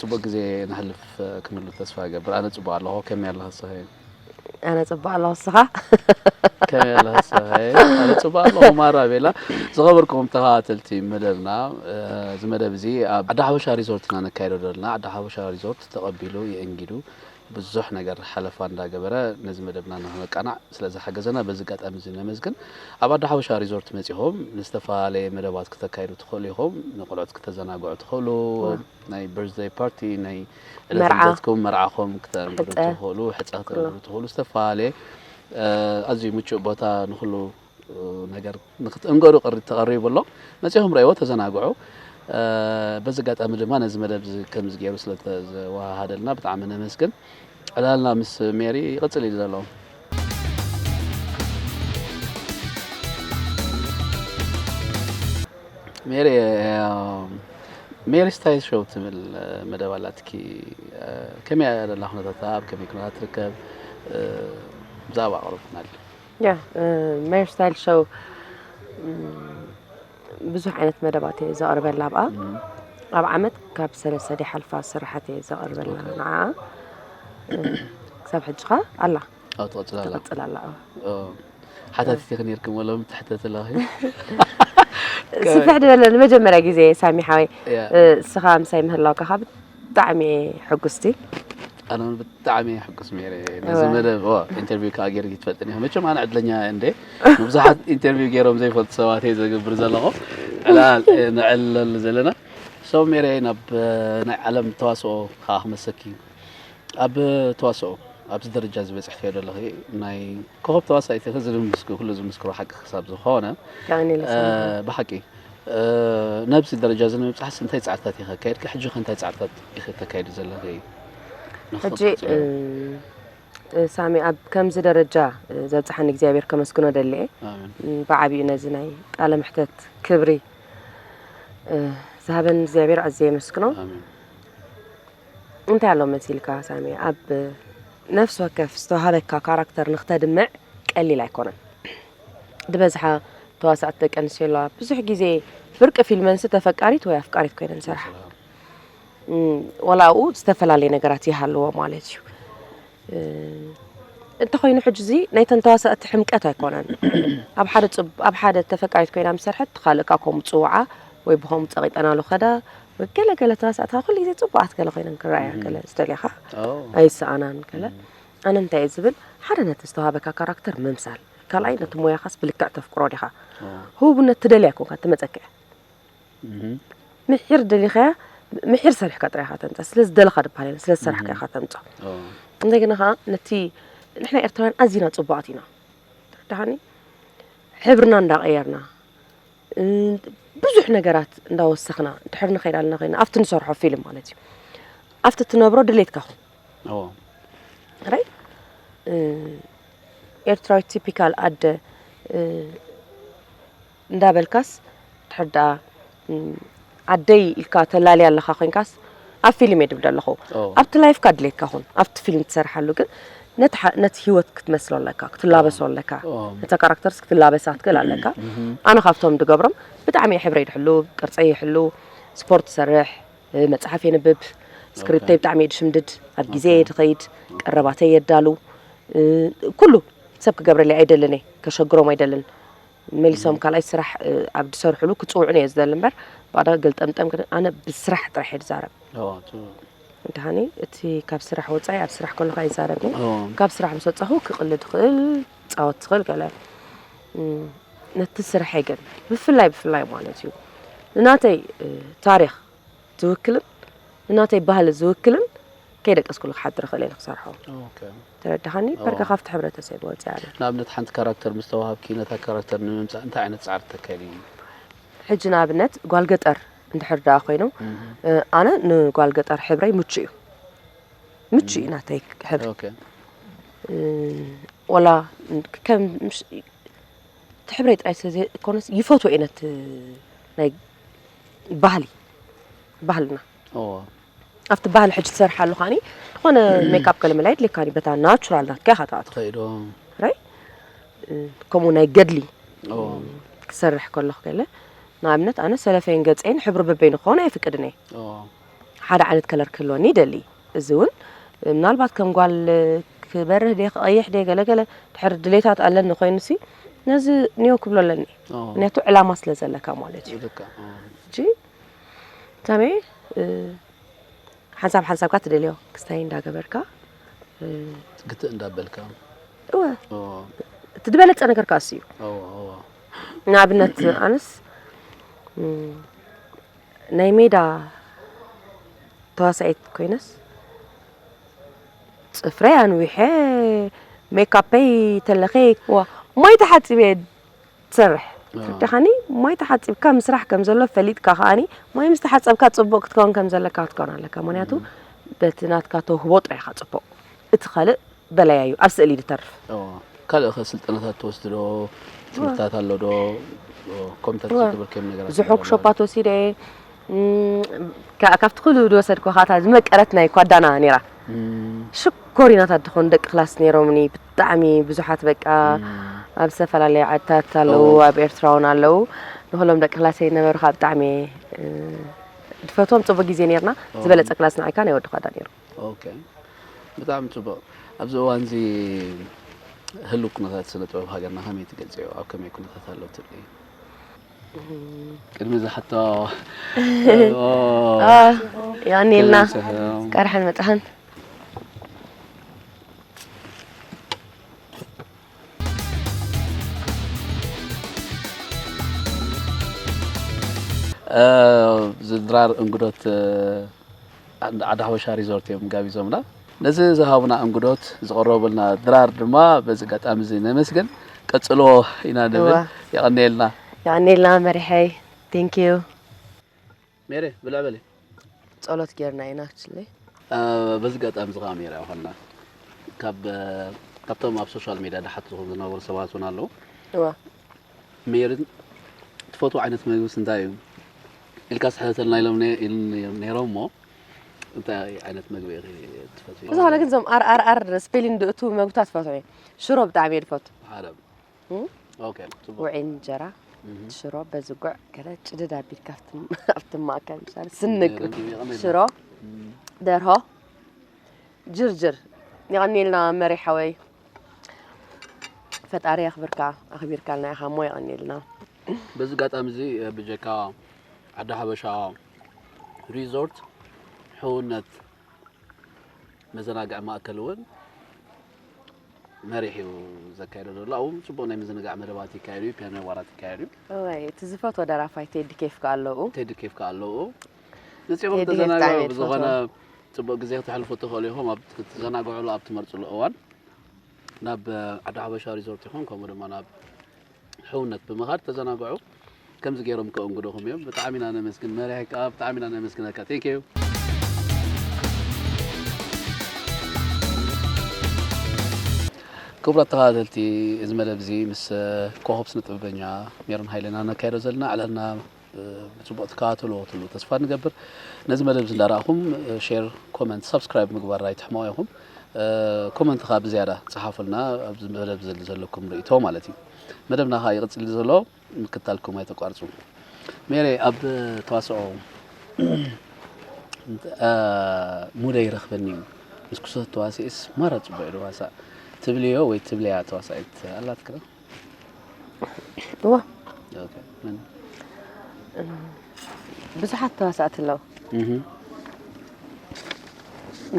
ጽቡቕ ግዜ ነሕልፍ እ፣ ክንህሉ ተስፋ እገብር። ኣነ ጽቡቕ ኣለኹ። ከመይ ኣለኻ ንስኺ? ኣነ ጽቡቕ ኣለኹ፣ ንስኻ? ከመይ ኣለኻ ንስኺ? ኣነ ጽቡቕ ኣለኹ። ማራ ቤላ። ዝኸበርኩም ተኸታተልቲ መደብና፣ እ፣ እዚ መደብ እዚ ኣብ ዓዲ ሓበሻ ሪዞርት ኢና ነካይዶ ዘለና። ዓዲ ሓበሻ ሪዞርት ተቐቢሉ የእንጊዱ ብዙሕ ነገር ሓለፋ እንዳገበረ ነዚ መደብና ንኽነቃናዕ ስለ ዝሓገዘና በዚ ኣጋጣሚ እዚ ነመስግን። ኣብ ዓዲ ሓበሻ ሪዞርት መጺኹም ንዝተፈላለየ መደባት ክተካይዱ ትኽእሉ ኢኹም። ንቆልዑት ክተዘናግዑ ትኽእሉ። ናይ በርዝደይ ፓርቲ፣ ናይ ዕለት መርዓ። ልደትኩም፣ መርዓኹም ክተንግዱ ሕጸ። ትኽእሉ፣ ሕጸ ክተንግዱ ትኽእሉ። ዝተፈላለየ፣ እ፣ ኣዝዩ ምቹእ ቦታ ንኹሉ፣ እ፣ ነገር ንክትእንገዱ ቅሪ-፣ ተቐሪቡ ኣሎ። መጺኹም ረእይዎ፣ ተዘናግዑ። እ፣ በዚ ኣጋጣሚ ድማ ነዚ መደብ እዚ ከምዚ ገይሩ ስለ ዝተወሃሃደልና ብጣዕሚ ነመስግን። ዕላልና ምስ ሜሪ ይቕጽል እዩ ዘሎ። ሜሪ፣ እ፣ ሜሪ ስታይል ሾው ትብል፣ እ፣ መደብ ኣላትኪ። እ፣ ከመይ እያ ዘላ ኩነታታ? ኣብ ከመይ ኩነታት ትርከብ? እ፣ ብዛዕባ ኣቕርብናል። ያ፣ እ፣ ሜሪ ስታይል ሾው፣ እም፣ ብዙሕ ዓይነት መደባት እየ ዘቕርበላ ኣብኣ። ኣብ ዓመት ካብ ሰለስተ ድሓልፋ ስራሓት እየ ዘቕርበላ ንዓኣ። እ፣ ክሳብ ሕጂ ኸኣ ኣላ። ኣብ ትቕጽል ኣላ። ትቕጽል ኣላ፣ ኣዎ። ኦ፣ ሓታቲትኺ ነይርክሞ ሎሚ ትሕተቲ ኣለኺ። ስፍሕ ዝበለ ንመጀመርያ ግዜ ሳሚ ሓወይ ያ። እስኻ ምሳይ ምህላውካ ካብ ብጣዕሚ እየ ሕጉስቲ። ኣነ እውን ብጣዕሚ ሕጉስ ሜረ ነዚ መደብ ኦ ኢንተርቪው ከዓ ገይርኪ ትፈልጥን ኢኻ። መቸም ኣነ ዕድለኛ እየ እንዴ፣ ብዙሓት ኢንተርቪው ገይሮም ዘይፈልጡ ሰባት እየ ዘግብር ዘለኹ። ዕላል ንዕለሉ ዘለና። ሰው ሜረ ናብ ናይ ዓለም ተዋስኦ ከዓ ክመሰኪ እዩ። ኣብ ተዋስኦ ኣብዚ ደረጃ ዝበፅሕክዮ ዘለኺ ናይ ኮኸብ ተዋሳኢት ኢኺ፣ እዚ ዝምስክ- ኩሉ ዝምስክሮ ሓቂ ክሳብ ዝኾነ ብጣዕሚ እየ እ፣ ብሓቂ እ፣ ናብዚ ደረጃ እዚ ንምብፃሕስ እንታይ ፃዕርታት ኢኺ ኣካይድኪ? ሕጂ ከ እንታይ ፃዕርታት ኢኺ ተካይዲ ዘለኺ? ሕጂ እ፣ ሳሚ ኣብ ከምዚ ደረጃ እ፣ ዘብፅሓኒ እግዚኣብሔር ከመስግኖ ደሊ እየ። ኣሜን። እ፣ ብዓብዩ ነዚ ናይ ቃለ መሕተት ክብሪ እ፣ ዝሃበኒ እግዚኣብሔር ኣዝየ የመስግኖ። ኣሜን። እንታይ ኣሎ መሲልካ ሳሚ ኣብ ነፍሲ ወከፍ ዝተዋሃበካ ካራክተር ንክተድምዕ ቀሊል ኣይኮነን። ዝበዝሓ ተዋሳእቲ ደቂ ኣንስትዮ ኣለዋ ብዙሕ ግዜ ብርቂ ፊልመንሲ ተፈቃሪት ወይ ኣፍቃሪት ኮይነን ዝሰርሓ። እም፣ ዋላ ኣብኡ ዝተፈላለየ ነገራት ይሃልዎ ማለት እዩ። እ፣ እንተኾይኑ ሕጂ እዚ ናይተን ተዋሳእቲ ሕምቀት ኣይኮነን። ኣብ ሓደ ፅብ- ኣብ ሓደ ተፈቃሪት ኮይና ምስ ሰርሐት ካልእ ካብ ከምኡ ፅውዓ ወይ ብኸምኡ ፀቒጠናሉ ከዳ ወይ ገለ ገለ ተዋሳእቲ ካብ ኩሉ ግዜ ፅቡቓት ገለ ኮይነን ክረኣያ ገለ ዝደልኻ ኦ ኣይሰኣናን ገለ ኣነ እንታይ እየ ዝብል ሓደ ነቲ ዝተዋሃበካ ካራክተር ምምሳል ካልኣይ ነቲ ሞያኻስ ብልክዕ ተፍቅሮ ዲኻ ህቡብነት ትደልያ ኮንካ ትመፀክዕ እም፣ ምሒር ደሊኻያ ምሒር ሰሪሕካ ጥራይ ኢኻ ተምፅኣ ስለ ዝደለኻ ድበሃል የለን ስለ ዝሰራሕካ ኢኻ ተምፅኦ ኦ እንደገና ከዓ ነቲ ንሕና ኤርትራውያን ኣዚና ፅቡቓት ኢና ተረዳኻኒ ሕብርና እንዳቐየርና እ፣ ብዙሕ ነገራት እንዳወሰኽና ድሕር ንኸይድ ኣለና ኮይና ኣብቲ ንሰርሖ ፊልም ማለት እዩ ኣብቲ ትነብሮ ድሌትካ ኹን ኦ ራይ ኤርትራዊት ቲፒካል ኣደ እ፣ እንዳበልካስ ድሕር ደኣ እ፣ ዓደይ ኢልካ ተላልያ ኣለኻ ኮይንካስ ኣብ ፊልም እየ ድብል ኣለኹ ኦ ኣብቲ ላይፍካ ድሌትካ ኹን ኣብቲ ፊልም ትሰርሓሉ ግን ነቲ ሓ- ነቲ ህይወት ክትመስሎ ኣለካ ክትላበሶ ኣለካ ኦ ነታ ካራክተርስ ክትላበሳ ትክእል ኣለካ ኣነ ካብቶም ድገብሮም ብጣዕሚ እየ ሕብረይ ድሕሉ ቅርፀይ ይሕሉ ስፖርት ሰርሕ እ፣ መፅሓፍ የንብብ ስክሪፕተይ ብጣዕሚ እየ ድሽምድድ ኣብ ግዜ እየ ድኸይድ ቀረባተይ የዳሉ እ፣ ኩሉ ሰብ ክገብረለይ ኣይደልን እየ ከሸግሮም ኣይደልን መሊሶም ካልኣይ ስራሕ እ፣ ኣብ ድሰርሕሉ ክፅውዑን እየ ዝደሊ እምበር ባዳ ገልጠምጠም ግን ኣነ ብስራሕ ጥራሕ እየ ድዛረብ ኦ ጽቡቅ እንተሃኒ እቲ ካብ ስራሕ ወፃኢ ኣብ ስራሕ ከለኹ ኣይዛረብን ኦ ካብ ስራሕ ምስ ወፃኹ ክቕልድ ትኽእል ፃወት ትኽእል ገለ እም፣ ነቲ ስርሐይ ግን ብፍላይ ብፍላይ ማለት እዩ ንናተይ እ፣ ታሪክ ዝውክልን ንናተይ ባህሊ ዝውክልን ከይደቀስኩሉ ክሓድር ክእል እየ ንክሰርሖ ኦኬ ተረዳኻኒ ኦ። በርካ ካብቲ ሕብረተሰብ ወፅያ ኣነ ንኣብነት ሓንቲ ካራክተር ምስ ተዋሃብኪ ነታ ካራክተር ንምምፃእ እንታይ ዓይነት ፃዕሪ ተካይዲ ሕጂ ንኣብነት ጓል ገጠር እንድሕር ደኣ ኮይኑ እ፣ ኣነ ንጓል ገጠር ሕብረይ ምቹ እዩ ምቹ እዩ ናተይ ሕብሪ ኦኬ እ፣ ወላ ከም ምሽ- እቲ ሕብረይ ጥራይ ስለ ዘይኮነስ ይፈትዎ እየ ነቲ ናይ ባህሊ ባህልና ኦ ኣብቲ ባህሊ ሕጂ ትሰርሓሉ ከዓኒ ዝኾነ ሜካፕ ገለመለ የድልየካኒ በታ ናቹራል ናትካ ኢኻ ትኣቱ ትኸይዶ ራይ ከምኡ ናይ ገድሊ ኦ ክሰርሕ ከለኹ ገለ ንኣብነት ኣነ ሰለፈይን ገፀይን ሕብሪ በበይኑ ክኾኑ ኣይፍቅድን እየ ኦ ሓደ ዓይነት ከለር ክህልወኒ ይደሊ እዚ እውን ምናልባት ከም ጓል ክበርህ ደ ክቐይሕ ደ ገለገለ ድሕር ድሌታት ኣለኒ ኮይኑሲ ነዚ ኒዮ ክብሎ ኣለኒ ኦ ምክንያቱ ዕላማ ስለ ዘለካ ማለት እዩ ልካ ኦ ሕጂ ሳሜ እ፣ ሓንሳብ ሓንሳብካ ትደልዮ ክስታይ እንዳገበርካ እ፣ ግትእ እንዳበልካ እወ ኦ እቲ ዝበለፀ ነገር ካስ እዩ ኦ ኦ ንኣብነት ኣነስ እም፣ ናይ ሜዳ ተዋሳኢት ኮይነስ ፅፍረይ ኣንዊሐ ሜካፐይ ተለኸ ዋ ማይ ተሓፂበ ትሰርሕ ትርዳኻኒ ማይ ተሓፂብካ ምስራሕ ከም ዘሎ ፈሊጥካ ከዓኒ ማይ ምስ ተሓፀብካ ፅቡቅ ክትከውን ከም ዘለካ ክትከውን ኣለካ ምክንያቱ በቲ ናትካ ተውህቦ ጥራይ ኢኻ ፅቡቅ እቲ ካልእ በላያ እዩ ኣብ ስእሊ ድተርፍ ኦ ካልእ ከ ስልጠናታት ትወስድ ዶ ትምህርታት ኣሎ ዶ ከምታት እወ። ትብርከም ነገራት ብዙሕ ወርክሾፓት ወሲደ እየ እም፣ ካ- ካብቲ ኩሉ ዝወሰድኩ ካታ ዝመቀረት ናይ ኳዳና ነይራ ሽኮሪናታት ዝኾኑ ደቂ ክላስ ነይሮምኒ ብጣዕሚ ብዙሓት በቃ ኣብ ዝተፈላለየ ዓድታት ኣለዉ ኣብ ኤርትራ እውን ኣለዉ ንኩሎም ደቂ ክላሰይ ነበሩ ከዓ ብጣዕሚ እ፣ ድፈትዎም ፅቡቅ ግዜ ነርና ዝበለፀ ክላስ ንዓይካ ናይ ወዲ ኳዳ ነይሩ ኦኬ ብጣዕሚ ፅቡቅ ኣብዚ እዋን እዚ ህሉው ኩነታት ስነ ጥበብ ሃገርና ከመይ ትገልጽዮ? ኣብ ከመይ ኩነታት ኣሎ ትብሊ? ቅድሚ ዝሓቶ የቐንየልና። ቀርሐን መጽሓን። ዝድራር እንግዶት ዓዲ ሓበሻ ሪዞርት እዮም ጋቢዞምና። ነዚ ዝሃቡና እንግዶት ዝቐረቡልና ድራር ድማ በዚ ኣጋጣሚ እዚ ነመስግን። ቀጽልዎ ኢና ንብል። የቐንየልና። የቐንየልና መሪሐይ። Thank you። ሜሬ ብልዕ በሊ። ጸሎት ጌርና ኢና actually። በዚ ኣጋጣሚ እዚ ከዓ ሜሬ ይኾንና ካብ ካብቶም ኣብ ሶሻል ሚድያ ድሓት ዝኾኑ ዝነበሩ ሰባት እውን ኣለዉ። እዋ ሜርን ትፈትዎ ዓይነት መግብስ እንታይ እዩ ኢልካ ስሕተተልና ኢሎም ነይሮም እሞ እንታይ ዓይነት መግቢ ኢኺ ትፈትዊ? ብዝኾነ ግን እዞም ኣር ኣር ኣር ስፔሊንግ ድእቱ መግብታት ፈትዎ እየ። ሽሮ ብጣዕሚ እየ ዝፈቱ። ሓደ ኦኬ ጽቡቅ። ውዒ እንጀራ ሽሮ በዚ ጉዕ ገለ ጭድድ ኣቢልካ ኣብቲ ኣብቲ ማእከል ምሳሌ ስንግ ሽሮ ደርሆ ጅርጅር። የቐንየልና መሪ ሓወይ። ፈጣሪ ያኽብርካ ኣኽቢርካልና ኢኻ እሞ የቐንየልና። በዚ ኣጋጣሚ እዚ ብጀካ ዓዲ ሓበሻ ሪዞርት ሕውነት መዘናግዒ ማእከል እውን መሪሕ እዩ ዘካየዶ ዘሎ። ኣብኡ እውን ፅቡቕ ናይ ምዝንጋዕ መደባት ይካየድ እዩ፣ ፒያኖ ዋራት ይካየድ እዩ። እዋይ እቲ ዝፈትዎ ደራፋይ ቴዲ ኬፍ ከ ኣለዉ። ቴዲ ኬፍ ከ ኣለዉ። መፂኦም ቴዲ ኬፍ ተዘናግዑ ብጣዕሚ እየ ብዝኾነ ዝፈትዎ። ፅቡቕ ግዜ ክተሕልፉ ትኽእሉ ኢኹም ኣብ ትዘናግዕሉ ኣብ ትመርፅሉ እዋን። ናብ ዓዲ ሓበሻ ሪዞርት ይኹን ከምኡ ድማ ናብ ሕውነት ብምኻድ ተዘናግዑ። ከምዚ ገይሮም ከእንግዱኹም እዮም። ብጣዕሚ ኢና ነመስግን መሪሕ ከዓ ብጣዕሚ ኢና ነመስግነካ። Thank you። ክቡራት ተኸታተልቲ እዚ መደብ እዚ ምስ ኮኸብ ስነ ጥበበኛ ሜሮን ሃይለና ነካይዶ ዘለና ዕላልና ብፅቡቕ ትከታተልዎ ትብሉ ተስፋ ንገብር። ነዚ መደብ እዚ እንዳረኣኹም ሼር፣ ኮመንት፣ ሳብስክራይብ ምግባር ኣይትሕመቑ ኢኹም። ኮመንት ከዓ ብዝያዳ ፀሓፉልና ኣብዚ መደብ ዘሎ ዘለኩም ርእይቶ ማለት እዩ። መደብና ከዓ ይቕፅል ዘሎ ምክታልኩም ኣይተቋርፁ። ሜሬ ኣብ ተዋስኦ ሙደ ይረኽበኒ እዩ ምስ ክሶት ተዋስኤስ ማራ ፅቡቅ እዩ ዋሳእ ትብልዮ ወይ ትብልያ ተዋሳኢት ኣላትክና? እዋ ኦኬ፣ መን? ብዙሓት ተዋሳእቲ ኣለዉ። እህ፣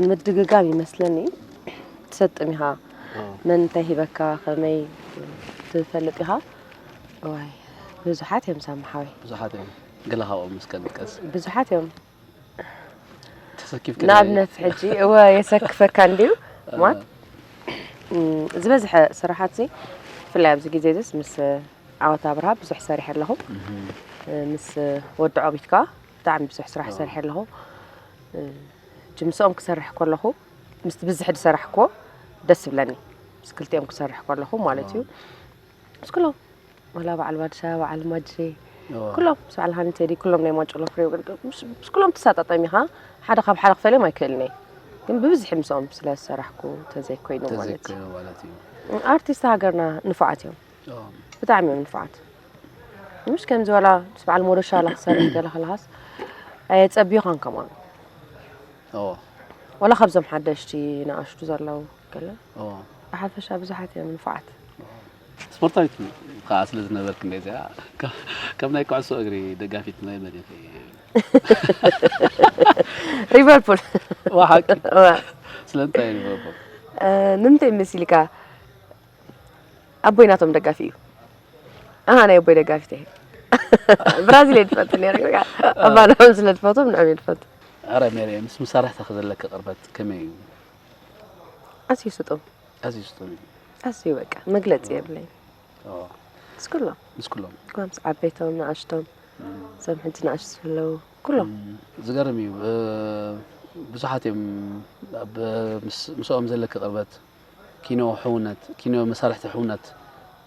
ምድግጋም ይመስለኒ። ትሰጥም ኢኻ። ኣዎ። መን እንታይ ሂበካ፣ ከመይ ትፈልጥ ኢኻ። እዋይ፣ ብዙሓት እዮም ሳሚ ሓወይ። ብዙሓት እዮም። ገለ ካብኦም እስከ ንጥቀስ። ብዙሓት እዮም። ንኣብነት ሕጂ እወ የሰክፈካ እንድዩ ማት ዝበዝሐ ስራሓት ሲ ብፍላይ ኣብዚ ግዜ ዚስ ምስ ዓወት ኣብርሃ ብዙሕ ሰሪሐ ኣለኹ። ምስ ወዲ ዖቢት ከኣ ብጣዕሚ ብዙሕ ስራሕ ሰሪሐ ኣለኹ። ሕጂ ምስኦም ክሰርሕ ከለኹ ምስቲ ብዝሕ ዝሰራሕክዎ ደስ ይብለኒ። ምስ ክልቲኦም ክሰርሕ ከለኹ ማለት እዩ። ምስ ኩሎም ዋላ በዓል ባድሻ በዓል ማጂ ኩሎም ምስ በዓል ሃኒ ቴዲ ኩሎም ናይ ማጨሎ ፍሬው ምስ ኩሎም ትሳጣጠም ኢኻ ሓደ ካብ ሓደ ክፈልዮም ኣይክእልን እየ ግን ብብዝሒ ምስኦም ስለ ዝሰራሕኩ ተዘይኮይኑ ማለት እዩ ተዘይኮይኑ ማለት እዩ ኣርቲስት ሃገርና ንፉዓት እዮም ብጣዕሚ እዮም ንፉዓት ምሽ ከምዚ ዋላ ምስ በዓል ሞዶሻ ላ ክሰርሕ ገለ ከለኻስ ኣየጸብዩኻን ከማን ዋላ ካብዞም ሓደሽቲ ንኣሽቱ ዘለዉ ገለ ብሓፈሻ ብዙሓት እዮም ንፉዓት ስፖርታዊት ከዓ ስለ ዝነበርክ እንደ እዚኣ ከም ናይ ኩዕሶ እግሪ ደጋፊት ናይ መን ኢኺ ሊቨርፑል ዋሓቂ ስለምንታይ ሊቨርፑል ንምንታይ መሲልካ ኣቦይ ናቶም ደጋፊ እዩ ኣሃ ናይ ኣቦይ ደጋፊት እየ ብራዚል እየ ትፈቱ ነረ ኣባናም ስለ ትፈቱ ንዕም እየ ትፈቱ ኣረ ሜሪ ምስ መሳርሕትኺ ዘለኪ ቅርበት ከመይ እዩ ኣዝዩ ስጡም ኣዝዩ ስጡም እዩ ኣዝዩ በቃ መግለፂ የብለይ ምስ ኩሎም ምስ ኩሎም ምስ ዓበይቶም ንኣሽቶም እዞም ሕጂ ንኣሽቱ ዘለዉ ኩሎም ዝገርም እዩ ብዙሓት እዮም ምስኦም ዘለኪ ቅርበት ኪኖ ሕውነት፣ ኪኖ መሳርሕቲ ሕውነት፣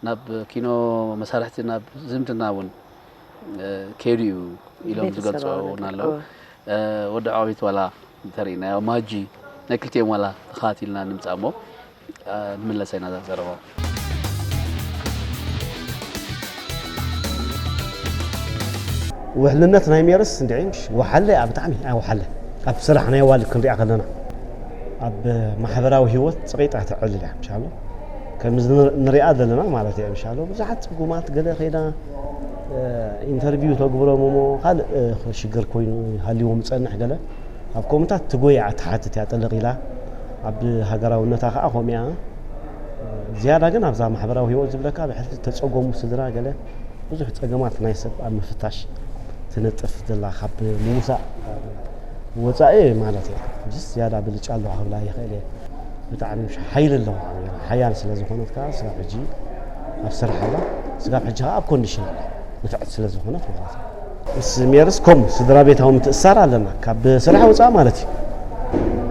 ናብ ኪኖ መሳርሕቲ ናብ ዝምድና እውን ከይዱ እዩ ኢሎም ዝገልፁ እውን ኣለዉ። ወዲ ዓቢት ዋላ እንተሪእናዮ ማጂ ናይ ክልቲኦም ዋላ ተኸታቲልና ንምፃእ እሞ ንምለሰ ኢና እዛ ዘረባ። ውሕልነት ናይ ሜርስ እንድዒ ምሽ ወሓለ እያ ብጣዕሚ ኣይ ወሓለ ኣብ ስራሕ ናይ ዋልድ ክንሪኣ ከለና ኣብ ማሕበራዊ ህይወት ፀቂጣ ተዕልል እያ ምሻሎ ከምዚ ንር- ንሪኣ ዘለና ማለት እየ። ምሻሎ ብዙሓት ፅጉማት ገለ ከይዳ ኢንተርቪው ተግብሮም እሞ ካልእ ሽግር ኮይኑ ሃልዎም ዝፀንሕ ገለ ኣብ ኮምታት ትጎያ ትሓትት እያ ጥልቕ ኢላ። ኣብ ሃገራውነታ ከዓ ከምኡ እያ። ዝያዳ ግን ኣብዛ ማሕበራዊ ህይወት ዝብለካ ብሕልፊ ተፀገሙ ስድራ ገለ ብዙሕ ፀገማት ናይ ሰብ ኣብ ምፍታሽ ትነጥፍ ዘላ ካብ ምውሳእ ወፃኢ ማለት እየ። ዝያዳ ብልጫ ኣለዋ ክብላ ይኽእል እየ። ብጣዕሚ ሓይሊ ኣለዋ። ሓያል ስለ ዝኾነት ከዓ ስጋብ ሕጂ ኣብ ስራሕ ኣላ። ስጋብ ሕጂ ከዓ ኣብ ኮንዲሽን ኣላ፣ ንፍዕቲ ስለ ዝኾነት ማለት እዩ። ምስ ሜርስ ከምኡ ስድራ ቤታዊ ምትእስሳር ኣለና፣ ካብ ስራሕ ወፃኢ ማለት እዩ።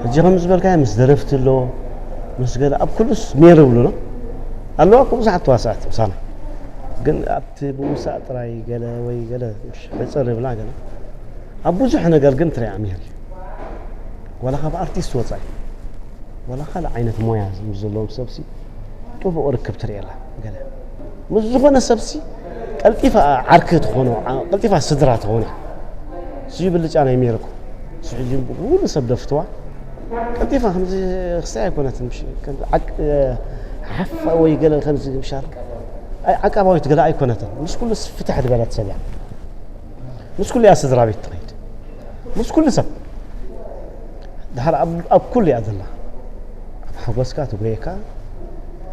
ሕጂ ከም ዝበልካዮ ምስ ደረፍቲ ኣሎ፣ ምስ ገለ ኣብ ኩሉስ ሜር ይብሉና ኣለዋ እኮ ብዙሓት ተዋሳእቲ ምሳና። ግን ኣብቲ ብምውሳእ ጥራይ ገለ ወይ ገለ ሕፅር ይብላ ገለ ኣብ ብዙሕ ነገር ግን ትሪኣ ሜር እዩ። ዋላ ካብ ኣርቲስት ወፃኢ ዋላ ካልእ ዓይነት ሞያ ምስ ዘለዎም ሰብሲ ጥቡቕ ርክብ ትርእየላ። ገለ ምስ ዝኾነ ሰብሲ ቀልጢፋ ዓርኪ ትኾኖ፣ ቀልጢፋ ስድራ ትኾኖ። እዚ ብልጫ ናይ ሜርኮ እዚ ሕጂ ኩሉ ሰብ ደፍትዋ ቀልጢፋ ከምዚ ክሳይ ኣይኮነትን። ሓፋ ወይ ገለ ከምዚ ምሻል ዓቃባዊት ገለ ኣይኮነትን። ምስ ኩሉ ፍትሕ ዝበለት ሰብ እያ። ምስ ኩሉ እያ ስድራ ቤት ትኸይድ፣ ምስ ኩሉ ሰብ። ድሓር ኣብ ኩሉ እያ ዘላ። ኣብ ሓጎስካ ትጎየካ፣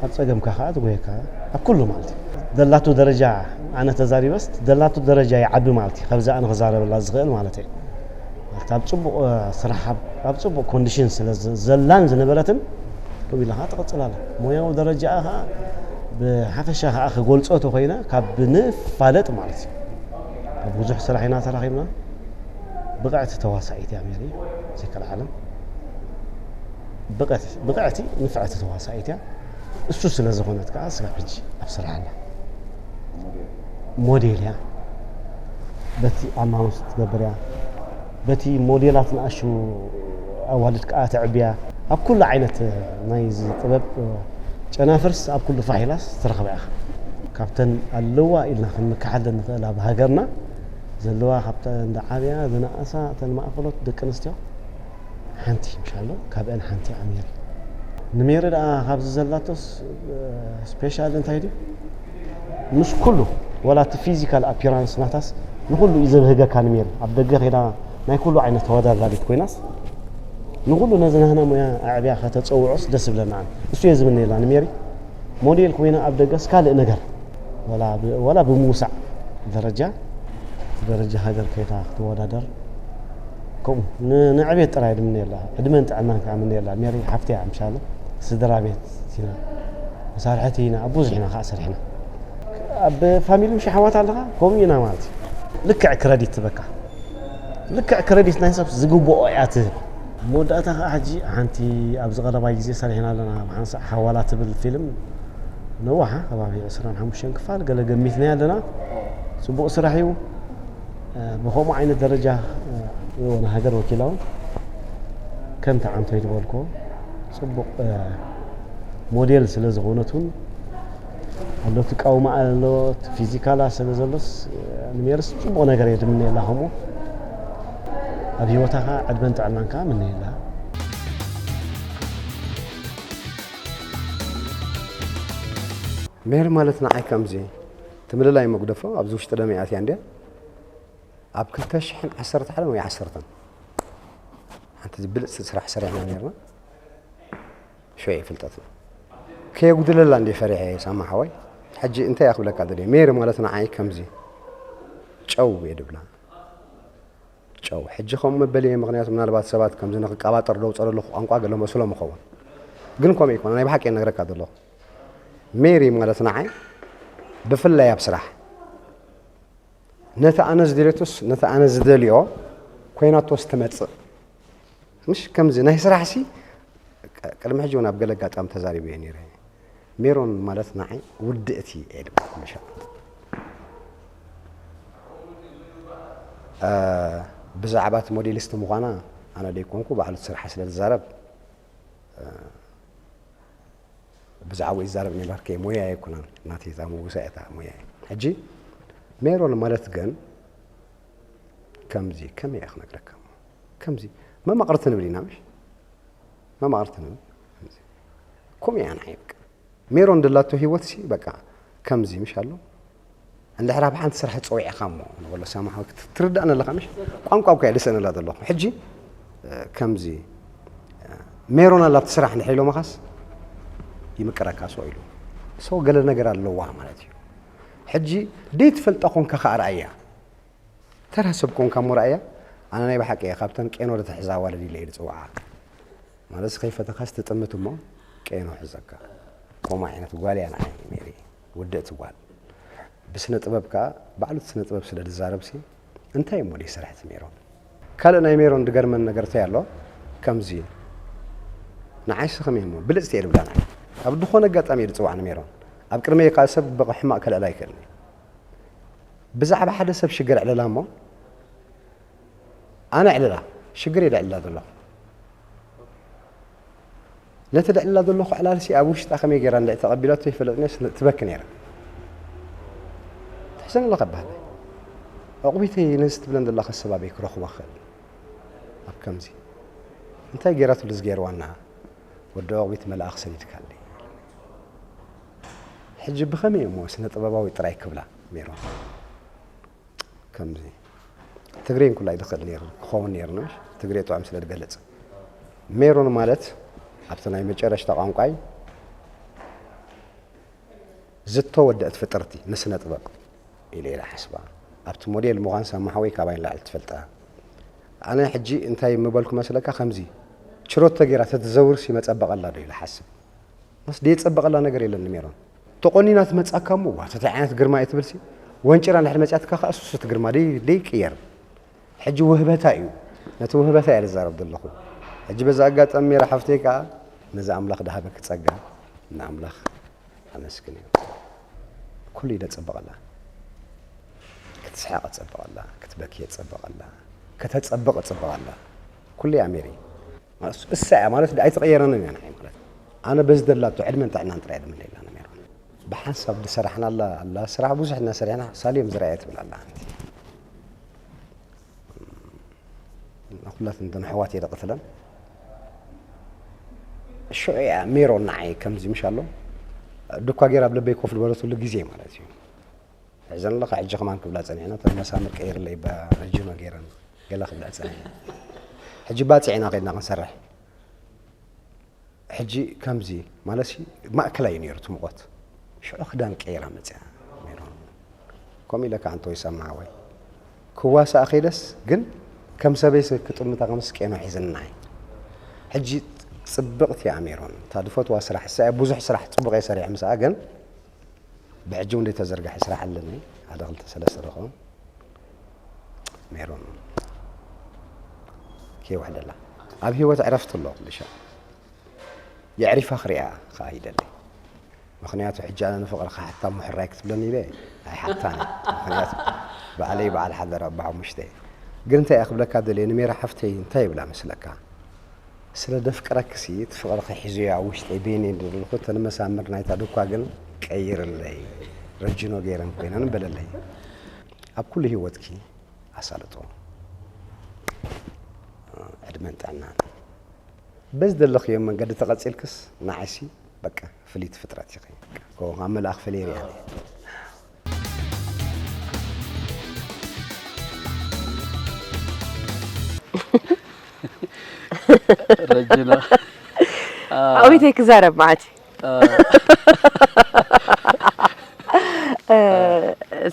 ኣብ ፀገምካ ከዓ ትጎየካ። ኣብ ኩሉ ማለት እዩ። ዘላቱ ደረጃ ኣነ ተዛሪበስ ዘላቱ ደረጃ ይዓቢ ማለት እዩ። ካብዚ ኣነ ክዛረበላ ዝኽእል ማለት እዩ። ማለት ኣብ ፅቡቕ ስራሕ ኣብ ፅቡቕ ኮንዲሽን ስለ ዘላን ዝነበረትን ከምኡ ኢላ ከዓ ትቕፅል ኣላ። ሞያዊ ደረጃኣ ከዓ ብሓፈሻ ከዓ ክገልፆ ተኮይነ ካብ ንፋለጥ ማለት እዩ። ኣብ ብዙሕ ስራሕ ኢና ተራኺብና። ብቕዕቲ ተዋሳኢት እያ ሜሪ ዘይከልዓለም። ብቕዕቲ ንፍዕቲ ተዋሳኢት እያ። እሱ ስለ ዝኾነት ከዓ ስጋብ ሕጂ ኣብ ስራሕ ኣላ። ሞዴል እያ። በቲ ኣናውንስ ትገብር እያ። በቲ ሞዴላት ንኣሹ ኣዋልድ ከዓ ተዕብያ። ኣብ ኩሉ ዓይነት ናይዚ ጥበብ ጨናፍርስ ኣብ ኩሉ ፋሒላስ ትረኽባ ኢኻ። ካብተን ኣለዋ ኢልና ክንምክሓለን ንኽእል ኣብ ሃገርና ዘለዋ ካብተን ዝዓብያ ዝነኣሳ እተን ማእከሎት ደቂ ኣንስትዮ ሓንቲ ምሻሎ ካብአን ሓንቲ እያ ሜሪ። ንሜሪ ደኣ ካብዚ ዘላቶስ ስፔሻል እንታይ ድዩ? ምስ ኩሉ ዋላ እቲ ፊዚካል ኣፒራንስ ናታስ ንኩሉ እዩ ዘብህገካ ንሜሪ። ኣብ ደገ ከይዳ ናይ ኩሉ ዓይነት ተወዳዳሪት ኮይናስ ንኩሉ ነዚ ናህና ሞያ ኣዕብያ ከተፀውዖስ ደስ ይብለና። እሱ እየ ዝምነየላ ንሜሪ። ሞዴል ኮይና ኣብ ደገስ ካልእ ነገር ዋላ ብ- ዋላ ብምውሳዕ ደረጃ ደረጃ ሃገር ከይዳ ክትወዳደር ከምኡ ን- ንዕቤት ጥራይ ድምነየላ ዕድመን ጥዕናን ከዓ ምነየላ ሜሪ ሓፍትያ ምሻለ ስድራ ቤት ኢና መሳርሕቲ ኢና ኣብ ብዙሕ ኢና ከዓ ሰሪሕና ኣብ ፋሚሊ ምሽ ሓዋት ኣለካ ከምኡ ኢና ማለት እዩ ልክዕ ክረዲት ትበካ ልክዕ ክረዲት ናይ ሰብ ዝግብኦ እያ ትህብ መወዳእታ ከዓ ሕጂ ሓንቲ ኣብዚ ቀረባ ግዜ ሰሪሕና ኣለና ብሓንሳእ ሓዋላ ትብል ፊልም ነዋሓ ከባቢ ዕስራን ሓሙሽተን ክፋል ገለ ገሚትና ኣለና ፅቡቅ ስራሕ እዩ ብከምኡ ዓይነት ደረጃ ንሃገር ወኪላ እውን ከምቲ ዓንቶይ ዝበልኮ ፅቡቅ ሞዴል ስለ ዝኾነት እውን ኣሎ ትቃውማ ኣሎ ፊዚካላ ስለ ዘሎስ ንሜርስ ፅቡቅ ነገር እየ ድምነየላ ከምኡ ኣብ ህይወታ ከዓ ዕድመን ጥዕናን ከዓ ምነየላ ሜሪ ማለት ንዓይ ከምዚ ትምልላይ መጉደፎ ኣብዚ ውሽጢ ደመ ኣትያ እንድያ ኣብ ክልተ ሽሕን ዓሰርተ ሓደን ወይ ዓሰርተን ሓንቲ ብልፅቲ ስራሕ ሰሪሕና ነርና ሽዑ ፍልጠትና ከየጉድለላ እንደ ፈሪሐ ሳማ ሓወይ ሕጂ እንታይ እያ ክብለካ ደልየ ሜሪ ማለት ንዓይ ከምዚ ጨው እየ ድብላ ጨው ሕጂ ከምኡ መበል እየ ምክንያቱ ምናልባት ሰባት ከምዚ ንክቀባጠር ደውፀ ዘለኹ ቋንቋ ገለ መስሎም ይኸውን ግን ከምኡ ይኮነ ናይ ብሓቂ እየ ነግረካ ዘለኹ ሜሪ ማለት ንዓይ ብፍላይ ኣብ ስራሕ ነቲ ኣነ ዝደልየቶስ ነቲ ኣነ ዝደልዮ ኮይናቶስ ትመፅእ ምሽ ከምዚ ናይ ስራሕ ሲ ቅድሚ ሕጂ እውን ኣብ ገለ ኣጋጣሚ ተዛሪበ እየ ነይረ ሜሮን ማለት ንዓይ ውድእቲ እየ ድማ ምሻ ብዛዕባ እቲ ሞዴሊስት ምዃና ኣነ ደይኮንኩ ባዕሉ እቲ ስራሕ ስለ ዝዛረብ ብዛዕባኡ ይዛረብ ነይሩ ሃርከይ ሞያ ኣይኮነን ናተይ እዛ ምውሳእ እታ ሞያ ሕጂ ሜሮን ማለት ግን ከምዚ ከመይ እየ ክነግረካ እሞ ከምዚ መማቕርቲ ንብል ኢና ምሽ መማቕርቲ ንብል ከምዚ ከምኡ እያ ንዓይ በቃ ሜሮን ደላቶ ህይወት ሲ በቃ ከምዚ ምሽ ኣሎ። እንድሕር ኣብ ሓንቲ ስራሕ ጸዊዕኻ እሞ ንበሎ ሳማሓዊ ክትርዳእን ኣለኻ ምሽ? ቋንቋ እኮ እያ ደሰነላ ዘለኹ። ሕጂ እ፣ ከምዚ እ፣ ሜሮን ኣላ ኣብቲ ስራሕ እንድሕር ኢሎማኻስ ይምቅረካ ሰው ኢሉ። ሰው ገለ ነገር ኣለዋ ማለት እዩ። ሕጂ ደይትፈልጣ ኮንካ ከኣ ረኣያ። ተራ ሰብ ኮንካ እሞ ረኣያ። ኣነ ናይ ብሓቂ እየ ካብተን ቄኖ ዝተሕዛ ኣዋልድ ኢለ እየ ዝጽውዓ። ማለት ከይፈተኻስ ትጥምት እሞ ቄኖ ሕዘካ። ከምኡ ዓይነት ጓል እያ ንዓይ ሜሪ፣ ውድእቲ ጓል። ብስነ ጥበብ ከኣ ባዕሉ እቲ ስነ ጥበብ ስለ ዝዛረብሲ እንታይ እሞ ደይ ስራሕቲ ሜሮን። ካልእ ናይ ሜሮን ዝገርመን ነገር እንታይ ኣሎ? ከምዚ ንዓይሲ ከመይ እሞ ብልጽቲ እየ ዝብላ ንዓይ። ኣብ ዝኾነ ኣጋጣሚ እየ ዝጽዋዕ ንሜሮን። ኣብ ቅድመይ ከኣ ሰብ ብሕማቕ ከልዕላ ኣይክእልን እዩ። ብዛዕባ ሓደ ሰብ ሽግር ዕለላ እሞ ኣነ ዕለላ ሽግር እየ ዘዕልላ ዘለኹ። ነቲ ዘዕልላ ዘለኹ ዕላልሲ ኣብ ውሽጣ ከመይ ገይራ እንድዒ ተቐቢላቶ ይፈለጥንስ ትበኪ ነይራ። ትሕዘን ኣለኻ በሃለይ። ኣቑቢተይ ነዚ ትብለን ዘለኻ ሰብ ኣበይ ክረኽቦ ክኽእል? ኣብ ከምዚ እንታይ ገይራትሉ ዝገይርዋ እና ወዲ ኣቑቢት መልኣኽ ሰዲድካለይ። ሕጂ ብኸመይ እሞ ስነ ጥበባዊ ጥራይ ክብላ ሜሮን? ከምዚ ትግሬን ኩላይ ዝኽእል ነይሩ ክኸውን ነይሩ ነው። ትግሬ ጥዑም ስለ ዝገልጽ ሜሮን ማለት ኣብቲ ናይ መጨረሽታ ቋንቋይ ዝተወደእት ፍጥርቲ ንስነ ጥበብ ኢለ ኢለ ሓስባ። ኣብቲ ሞዴል ምዃን ሳማሓወይ ካባይ ንላዕሊ ትፈልጣ። ኣነ ሕጂ እንታይ ምበልኩ መስለካ? ከምዚ ችሮቶ ገይራ ተትዘውርሲ መጸበቐላ ዶ ኢለ ሓስብ። መስ ደየጸበቐላ ነገር የለን ሜሮን። ተቆኒና ትመጻካ እሞ ዋ ተታይ ዓይነት ግርማ እየ ትብልሲ። ወንጭራ እንድሕር መጺኣትካ ከኣ ሱስ እቲ ግርማ ደይ ደይቅየር። ሕጂ ውህበታ እዩ። ነቲ ውህበታ እየ ዝዛረብ ዘለኹ። ሕጂ በዚ ኣጋጣሚ ሜራ ሓፍተይ ከኣ ነዚ ኣምላኽ ድሃበኪ ጸጋ ንኣምላኽ ኣመስግንዮ። ኩሉ እዩ ደጸበቐላ። ክትስሕቕ ጸበቐላ፣ ክትበኪ ጸበቐላ፣ ከተጸብቕ ጸበቐላ። ኩሉ እያ ሜሪ። እሳ እያ ማለት ኣይትቐየረንን እያ ንዓይ ማለት። ኣነ በዚ ደላቶ ዕድመን ጥዕናን ጥራይ እየ ዝምነየላ ንሜሮን። ብሓንሳብ ዝሰራሕናላ ኣላ ስራሕ ብዙሕ እናሰሪሕና ሳልዮም ዝረኣየ ትብል ኣላ ሓንቲ። ንኹላትን እተን ኣሕዋት እየ ደቕትለን። ሽዑ እያ ሜሮን ንዓይ ከምዚ ምሽ ኣሎ ዱኳ ገይራ ኣብ ልበይ ኮፍ ዝበለትሉ ግዜ ማለት እዩ። ሕዘን ኣለኻ ሕጂ ከማን ክብላ ጸኒሕና፣ እተን መሳምር ቀይርለይ ባ ረጅኖ ገይረን ገለ ክብላ ጸኒሕና። ሕጂ ባጽዕ ኢና ከይድና ክንሰርሕ። ሕጂ ከምዚ ማለትሲ ማእከላይ እዩ ነይሩ እቲ ሙቐት። ሽዑ ክዳን ቀይራ መጽያ ሜሮን። ከምኡ ኢለ ከኣ እንተ ወይ ሰማዕወይ። ክዋሳእ ከይደስ ግን ከም ሰበይሲ ክጥምታ ከምስ ቄኖ ሒዝና እዩ። ሕጂ ጽብቕቲ እያ ሜሮን። እታ ዝፈትዋ ስራሕ እሳ እያ። ብዙሕ ስራሕ ጽቡቕ እየ ሰሪሐ ምስኣ ግን ብሕጂ እውን ዘይተዘርግሐ ስራሕ ኣለኒ። ሓደ ክልተ ሰለስተ ደኾም ሜሮን ከይውሕደላ። ኣብ ህይወት ዕረፍቲ ኣሎ ኩሉ ሻዕ። የዕሪፋ ክሪኣ ከኣ ይደሊ። ምኽንያቱ ሕጂ ኣነ ንፍቕርኻ ሓታም ምሕራይ ክትብለኒ ኢለ ኣይሓታን እየ። ምኽንያቱ ባዕለይ በዓል ሓዳር ኣቦ ሓሙሽተ እየ። ግን እንታይ እየ ክብለካ ደልየ ንሜራ ሓፍተይ እንታይ ይብላ መስለካ? ስለ ደፍቅረክሲ እቲ ፍቕርኺ ሒዙዮ ኣብ ውሽጠይ በይነይ እንድለኹ እተን መሳምር ናይታ ድኳ ግን ቀይርለይ። ረጅኖ ገይረን ኮይነን በለለይ። ኣብ ኩሉ ህይወትኪ ኣሳልጦ ዕድመን ጥዕናን። በዚ ዘለኽዮ መንገዲ ተቐጺልክስ ንዓይሲ በቃ ፍልይቲ ፍጥረት ኢኺ። ኮ ካብ መልኣኽ ፈልየ ርያ ረጅና ኣዊተይ ክዛረብ ማዓት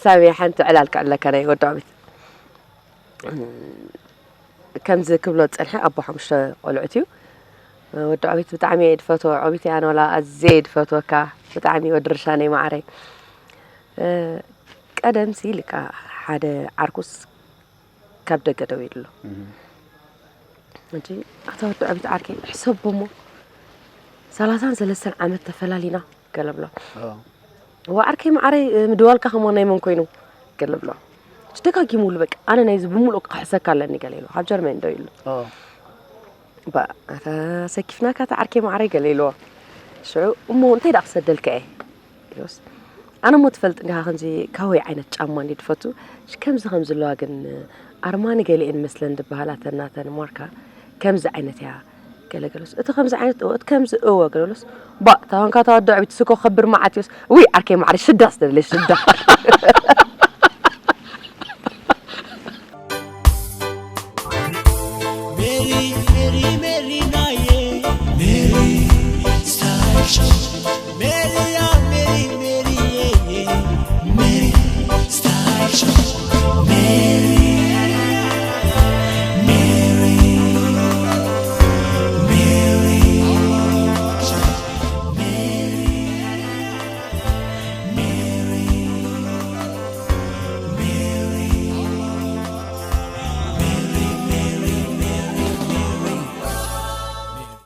ሳሚ ሓንቲ ዕላል ክዕለካ ናይ ወዲ ኣዊት ከምዚ ክብሎ ዝጸንሐ ኣቦ ሓሙሽተ ቆልዑት እዩ። ወዲ ዖቢት ብጣዕሚ እየ ድፈትዎ። ዖቢት እያ ንወላ ኣዝየ እየ ድፈትወካ። ብጣዕሚ ወዲ ርሻነይ መዓረይ። ቀደም ሲ ልካ ሓደ ዓርኩስ ካብ ደገ ደው ኢሉ ኣሎ። እንጂ ኣታ ወዲ ዖቢት ዓርከይ ሕሰቦ እሞ ሰላሳን ሰለስተን ዓመት ተፈላሊና ገለ ብሎ። እዋ ዓርከይ መዓረይ ምድዋልካ ከሞ ናይ መን ኮይኑ ገለ ብሎ። ደጋጊሙሉ በቃ ኣነ ናይዚ ብምሉእ ክሕሰካ ኣለኒ ገለ ኢሉ ካብ ጀርመን ደው ኢሉ። ኣታ ሰኪፍናካ እታ ዓርከይ መዓረይ ገለ ኢልዎ። ሽዑ እሞ እንታይ ደኣ ክሰደልካ እየ ኢሉስ ኣነ እሞ ትፈልጥ እንዲኻ ከምዚ ካወይ ዓይነት ጫማ እንዲ ትፈቱ እሺ ከምዚ ከምዚ ኣለዋ ግን ኣርማኒ ገሊኤን መስለን ዝበሃላ ተናተን ማርካ ከምዚ ዓይነት እያ ገለ ገለስ እቲ ከምዚ ዓይነት እወ እቲ ከምዚ እወ ገለስ ባ ታንካ ተወደዐ ቤት ስኮ ከብር መዓት ይስ ውይ ዓርከይ ማዕሪ ሽዳ ስደለሽ ሽዳ